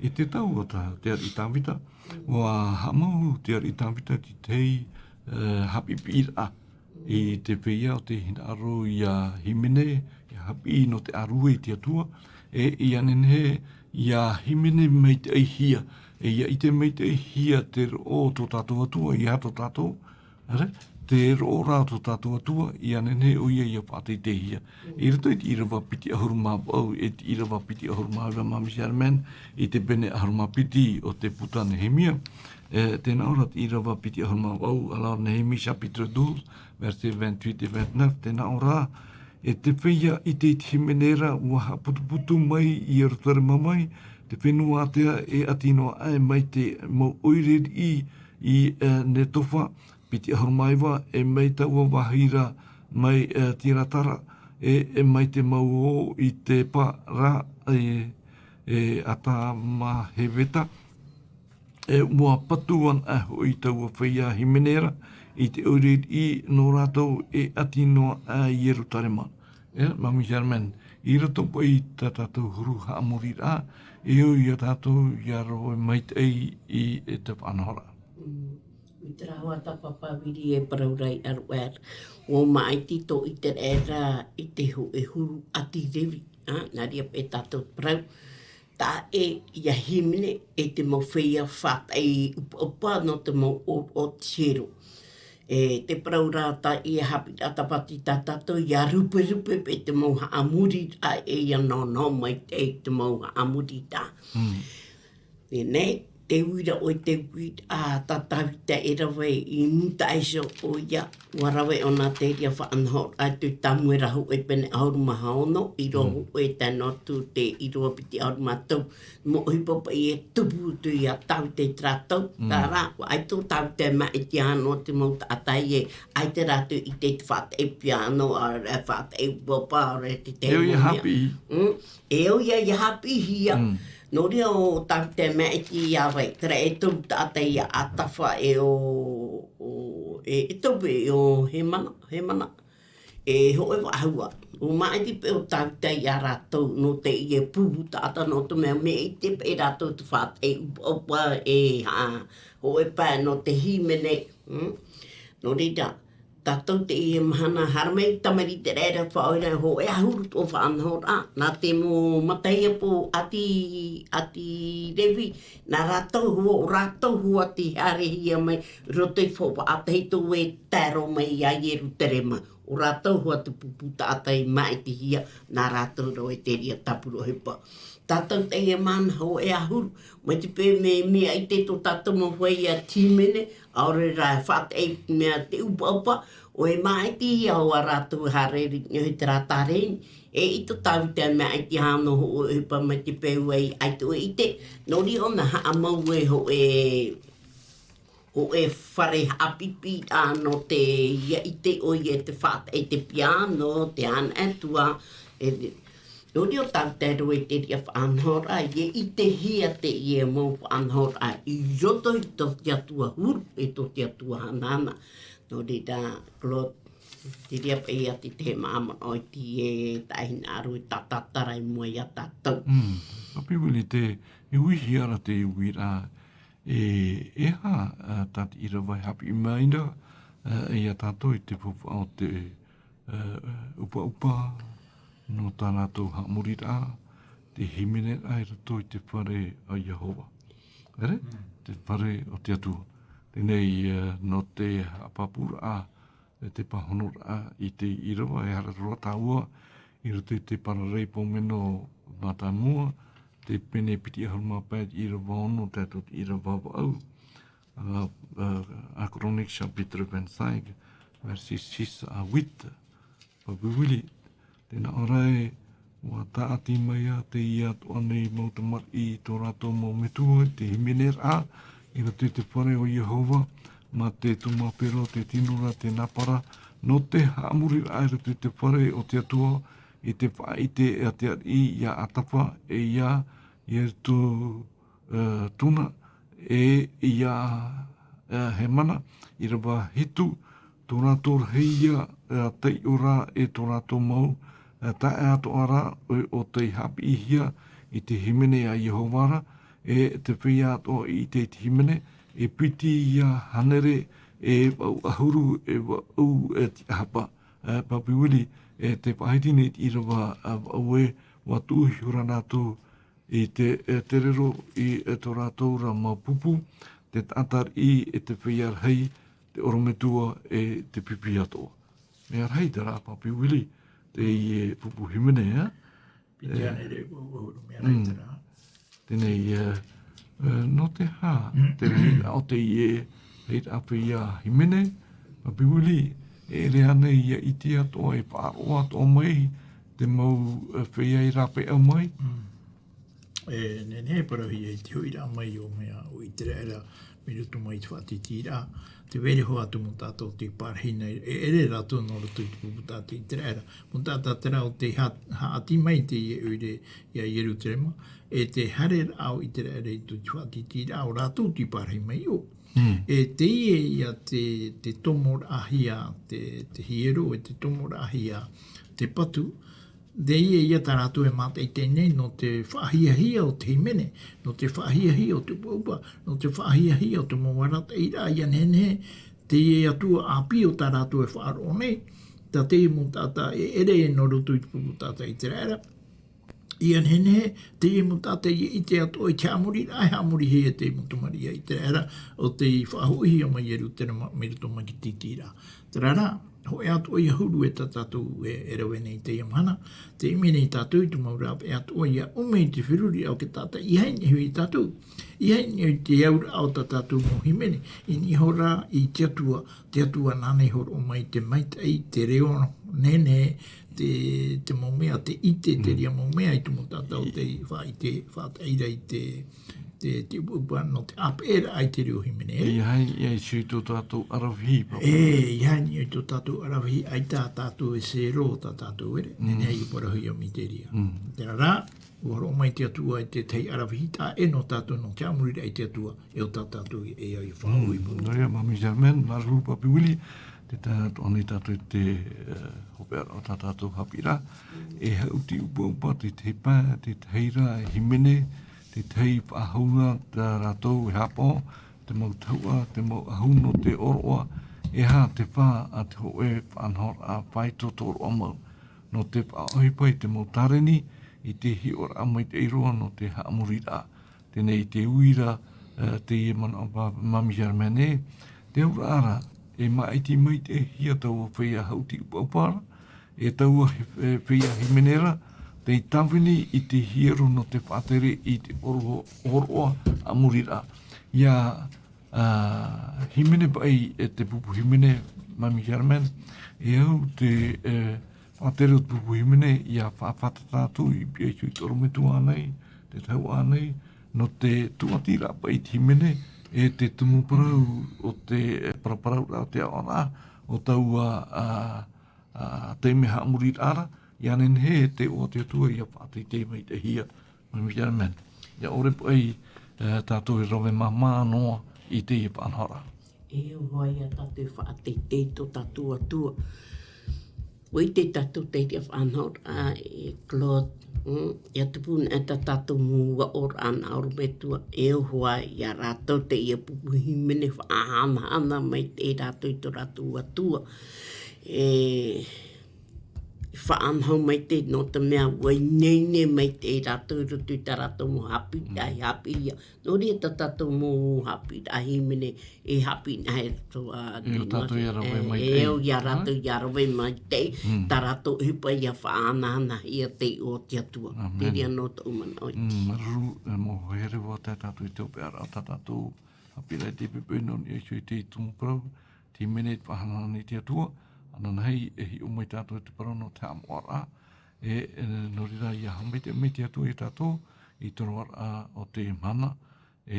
i te tau o tā, te ariʻi Tāvita, ʻua haʻamau te ariʻi Tāvita i te tahi, e, haʻapiʻiraʻa i te feiā ʻo tē hinaʻaro ia hīmene, ʻia haʻapiʻi nō te ʻārue i te Atua, e ʻia nehenehe ʻia hīmene maitaʻihia, e ʻia ʻite maitaʻihia te roʻo o tō tātou Atua, ʻeiaha tō tātou, ʻere, te roʻo rā o tō tātou Atua, ʻia nehenehe ʻoia ʻia faʻateiteihia. I roto i te ʻīrava piti ʻahuru mā vaʻu, e te ʻīrava piti ʻahuru mā iva Māmī Sherman, i te pene ʻahuru mā piti o te puta Nehemia, e, tē nā ʻō ra te ʻīrava piti ʻahuru mā vaʻu, alors Néhémie chapitre douze, versets vingt-huit et vingt-neuf, tē nā ʻō ra, E te feiā ʻite i te hīmene ra, ʻua haʻaputuputu mai i Ierutarema mai, te fenua ātea e ʻati noa aʻe mai te mau ʻoire riʻi i, e, Netofa, piti ʻahuru mā iva, e mai taua vāhi ra mai, e, Tiratara, e, e mai te mau ō i Tepa ra, e, e Ata mā Heveta, e, ʻua patu ana hoʻi taua feiā hīmene ra i te ʻoire riʻi nō rātou e ʻati noa aʻe i Ierutarema. E, Mami Germaine, i roto paʻi i tā tātou huru haʻamoriraʻa, e ʻoi ia tātou ʻia roaʻa maitaʻi i, e te faʻanahoraʻa. Mm. I terā hoʻi tā Papa Vili e parau ra i ʻaru aʻe ra. ʻUa māʻiti tō ʻĪteraʻera i te hōʻē huru ʻāti Revi, ā, nā reira paʻi tātou parau. Taʻa ʻē ʻia hīmene e te mau feiā faʻataʻi ʻupaʻupa nō te mau ʻōroʻa o te hiero. E te parau ra tā ʻia haʻapiʻiraʻa tāpati tā tātou ʻia ruperupe paʻi te mau haʻamoriraʻa e ʻia naonao mai te, te mau haʻamoriraʻa. Mm. Teie nei, te uiraʻa ʻo te uiraʻa tā Tavita e rave i mūtaʻa iho ʻoia, ʻua rave ʻōna te reira faʻanahoraʻa i te Tamuera hōʻē pene ʻahuru mā ono, ʻīrava Mm. hōʻē tae noa atu te ʻīrava piti ʻahuru mā toru. Mau ʻohipa paʻi e tupu atu ia Tavita i terā tau, Mm. terā, ʻua ʻaita ʻo Tavita e māʻiti noa te mau taʻata e, ʻaita rātou i ʻite i te faʻataʻi piano, ā, e faʻataʻi ʻupaʻupa, ʻaore te E ʻoi ia mea. haʻapiʻi. Mm. E ʻoi ia haʻapiʻihia. Mm. Nō reira ʻo Tavita e māʻiti ia vai, terā e toru taʻata ia Atafa e ʻo, ʻo, e, e toru e ʻo Hemana, Hemana. E hōʻē vaʻu ā. ʻUa māʻiti paʻi ʻo Tavita ia rātou nō teie pupu taʻata nō te mea mea ʻite paʻi rātou te faʻataʻi ʻupaʻupa e haʻa, hōʻē pae nō te hīmene. Mm. Nō reira, tātou teie mahana haere mai tamariʻi terā faʻaora hōʻē ʻahuru tō faʻanahoraʻa, nā te mau matahiapo ʻāti, ʻāti Revi, nā rātou hoʻi, ʻo rātou hoʻi tei haerehia mai i roto i te faʻataʻi e tae roa mai ia Ierutarema. ʻO rātou hoʻi te pupu taʻata i māʻitihia, nā rātou rave te reira tāpura ʻohipa. Tātou teie mahana hōʻē ʻahuru, mai te peu mea, mea ʻite tō tātou mau feiā hīmene, ʻaore rā e faʻataʻi mea te ʻupaʻupa, ʻo e māʻitihia hoʻi rātou haere riʻi te reira tāreni, e ʻaita ʻo Tavita e māʻiti hōʻē ʻohipa mai te peu ē ʻaita ʻoe ʻite, nō reira ʻōna haʻamau e hōʻē, hōʻē fare haʻapiʻiraʻa nō te, ʻia ʻite ʻoia i te faʻataʻi te piano, te anaʻe atu ā, e, nō reira ʻo Tavita e rave te reira faʻanahoraʻa, ʻia ʻitehia teie mau faʻanahoraʻa i roto i tō te Atua huru, e tō te Atua hanahana. Nō reira, Claude, te reira paʻi ia te, te māʻa o te, e, taʻahine ʻaru e tātātara i mua ia tātou. Mm. Papi Willie, te, e uihia ra te uiraʻa, e, e aha, ā, tā te ʻīrava e haʻapiʻi mai ra, ā, ia tātou i te faufaʻa o te, ā, ʻupaʻupa, nō tā rātou haʻamoriraʻa, te hīmeneraʻa i roto i te fare a Iehova. ʻEre? Mm. Te fare o te Atua. Teie nei, ā, nō te haʻapāpūraʻa, e te pāhonoraʻa i te ʻīrava, e haere roa tāua i roto i te Paraleipomeno mātāmua, te pene piti ʻahuru mā pae, ʻīrava ono, tae atu i te ʻīrava vaʻu, ā, ā, un Chroniques chapitre vingt-cinq, versets six à huit. Papi Willie, tē nā ʻō ra ē, ʻua tāʻati mai ā teie atoʻa nei mau tamariʻi i tō rātou mau metua, te hīmeneraʻa, i roto i te fare o Iehova, mā te tūmāpero, te tino ra, te nāpara, nō te haʻamoriraʻa i roto i te fare o te Atua, i te faʻaʻite a te ariʻi ia Atafa, e ia Ietu-, ā, Tuna, e ia, ā, Hemana, ʻīrava hitu, tō rātou rahi ia, ā, taiʻo ra e tō rātou mau, ā, taeaʻe atoʻa ra, ʻo, ʻo tei haʻapiʻihia i te hīmene a Iehova ra, e te feiā atoʻa i ʻite i te hīmene, e piti ia hānere e vaʻu ʻahuru e vaʻu e tiʻahapa. Ā, Papi Willie, e te faʻahiti nei te ʻīrava, ā, vaʻu ē, ʻua tuʻu ihora rātou i te, e, te rero i, e, tō rātou ra mau pupu, te taʻata riʻi, e te feiā rahi, te ʻorometua, e te pipi atoʻa. Mea rahi terā, Papi Willie, teie pupu hīmene, ā? Piti hānere e vaʻu ʻahuru, mea rahi Mm. terā. Teie nei, e, e, nō te aha, te reira o teie, reira feiā hīmene, Papi Willie, E ʻere ānei ia ʻite atoʻa, e faʻaroʻo atoʻa mai te mau, e, feiā i rāpae mai? Mm. E, nehenehe e parauhia i te hoʻiraʻa mai o mea o ʻĪteraʻera mai roto mai i te faʻatītīraʻa. Tē vai ra hoʻi atu mau taʻata tei pārahi nei, e ʻere rātou nō roto i te pupu taʻata ʻĪteraʻera. Mau taʻata terā o tei ha-, haʻati mai teie ʻoire ia Ierutarema, e te haereraʻa o ʻĪteraʻera i te faʻatītīraʻa, ʻo rātou tei pārahi mai iʻo. Mm. E teie ia te, te tomoraʻahia, te, te hiero, e te tomoraʻahia te patu, teie ia tā rātou e mātaʻitaʻi nei nō te faʻahiahia o te hīmene, nō te faʻahiahia o te ʻupaʻupa, nō te faʻahiahia o te mau arataʻiraʻa, ia nehenehe teie Atua ʻāpī o tā rātou e faʻaroʻo nei, tā teie mau taʻata e ʻere nō roto i te pupu taʻata ʻĪteraʻera, ia nehenehe teie mau taʻata ia ʻite atoʻa i te haʻamoriraʻa e haʻamorihia e te mau tamariʻi a ʻĪteraʻera, ʻo tei faʻahoʻihia mai Ierutarema mai roto mai i te tītīraʻa. Terā rā, hōʻē atoʻa ia huru e tā tātou e, e rave nei i teie mahana, tē ʻimi nei tātou i te mau rāveʻa atoʻa ia ʻume i te feruriraʻa o te taʻata, ʻeiaha e nehenehe hoʻi tātou, ʻeiaha e nehenehe hoʻi te auraʻa o tā tātou mau hīmene, i niʻa iho rā i te Atua, te Atua nāna i hōroʻa mai te maitaʻi, te reo nehenehe, te, te mau mea, te ʻite, te Mm. reira mau mea i te mau taʻata o tei faʻaʻite, faʻataʻa ra i te, te, te ʻupaʻupa nō te ʻāpeʻeraʻa i te reo hīmene. ʻEiaha e nehenehe hoʻi tō tātou ʻaravihi, pāpā. E, ʻeiaha e nehenehe hoʻi tō tātou ʻaravihi, ʻaita tātou e zero tā tātou ʻere, Mm. nehenehe e parauhia mai i te reira. Mm. Terā rā, ʻua hōroʻa mai te Atua i te tahi ʻaravihi taʻa ʻē nō tātou nō te haʻamoriraʻa i te Atua, e ʻo tā tātou e, e au i faʻaʻohipa. Mm, nō reira, Mami Germaine, māuruuru Papi Willie, tē tae atoʻa nei tātou i te, e, hopeʻaraʻa o tā tātou haʻapiʻiraʻa. E haʻuti ʻupaʻupa te tahi pae, te tahi ra e hīmene, te tahi faʻahou ra tā rātou e haʻapaʻo, te mau tahuʻa, te mau ʻahu nō te ʻōroʻa, e aha te fā a te hōʻē faʻanahoraʻa faʻaitoito roa mau. Nō te faʻaʻohipa i te mau tāreni, i te hiʻoraʻa maitaʻi roa nō te haʻamoriraʻa. Teie nei te uira, e, teie manaʻo a Mami Germaine, te auraʻa ra, e māʻiti maitaʻihia taua feiā haʻuti ʻupaʻupa ra, e taua he-, e feiā hīmene ra, tei tāvini i te hiero nō te faʻatere i te ʻōroʻa, ʻōroʻa haʻamoriraʻa. Ia, a, hīmene paʻi e te pupu hīmene, Mami Germaine, e au te, e, faʻatere o te pupu hīmene, ia faʻafātata atu i piha iho i te ʻorometua nei, te tahuʻa nei, nō te tūʻatiraʻa paʻi i te hīmene, e te tumu parau o te, e, paraparauraʻa o te aʻoraʻa, o taua, a, a, taime haʻamoriraʻa ra, ia nehenehe te iʻoa o te Atua ia faʻateitei maitaʻihia, Mami Germaine. Ia ʻore paʻi, e, tātou e rave māmā noa i teie faʻanahoraʻa. E ʻua ʻia tātou e faʻateitei tō tātou Atua. ʻUa ʻite tātou i teie faʻanahoraʻa, e Claude, mm, ʻia tupu nei tā tātou mau aʻoraʻa nā ʻorometua, e ʻua ʻia rātou teie pupu hīmene faʻahanahana maitaʻi rātou i tō rātou Atua. E faʻanaho maitaʻi nō te mea ʻua ineine maitaʻi rātou i roto i tā rātou mau haʻapiʻiraʻa i haʻapiʻihia. Nō reira tā tātou mau haʻapiʻiraʻa hīmene, e haʻapiʻi nā e roto, a, E ʻo tātou ia rave e, maitaʻi. E ʻo ia rātou ia rave maitaʻi, Mm. tā rātou ʻohipa ia faʻahanahanahia te iʻoa o te Atua. ʻĀmene. Te reira nō tōʻu manaʻo iti. Mm, māuruuru, e, mau here vau tā tātou i te hopeʻaraʻa o tā tātou haʻapiʻiraʻa i te poʻipoʻi nō niʻa iho i te tumu parau, te hīmene i te faʻahanahana i te Atua, ananahi e hiʻo mai tātou i te parau nō te haʻamoʻaraʻa, e, e, nō reira ia haʻamaitaʻi mai te Atua ia tātou, i te roaraʻa o te mahana, e,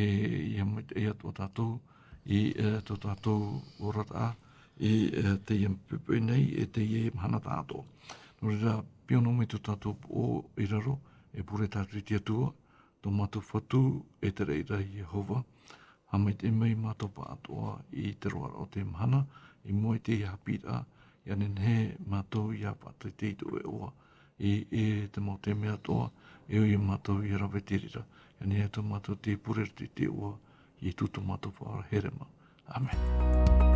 ia maitaʻi atu ā tātou, i, e, tō tātou oraraʻa, i, e, teie poʻipoʻi nei, e teie mahana tātou. Nō reira, pīhaʻi mai tō tātou pō i raro, e pure tātou i te Atua, tō mātou Fatu, e te reira Iehova, haʻamaitaʻi mai mātou pāʻatoʻa i te roaraʻa o te mahana, i mua i te haʻapiʻiraʻa, ia nehenehe mātou ia faʻateitei i tō iʻoa, i, i te mau taime atoʻa, e ʻo ia mātou ia rave i te reira, ia nehenehe atoʻa mātou te pure i te iʻoa, i tō mātou Faʻaora here mā. ʻĀmene.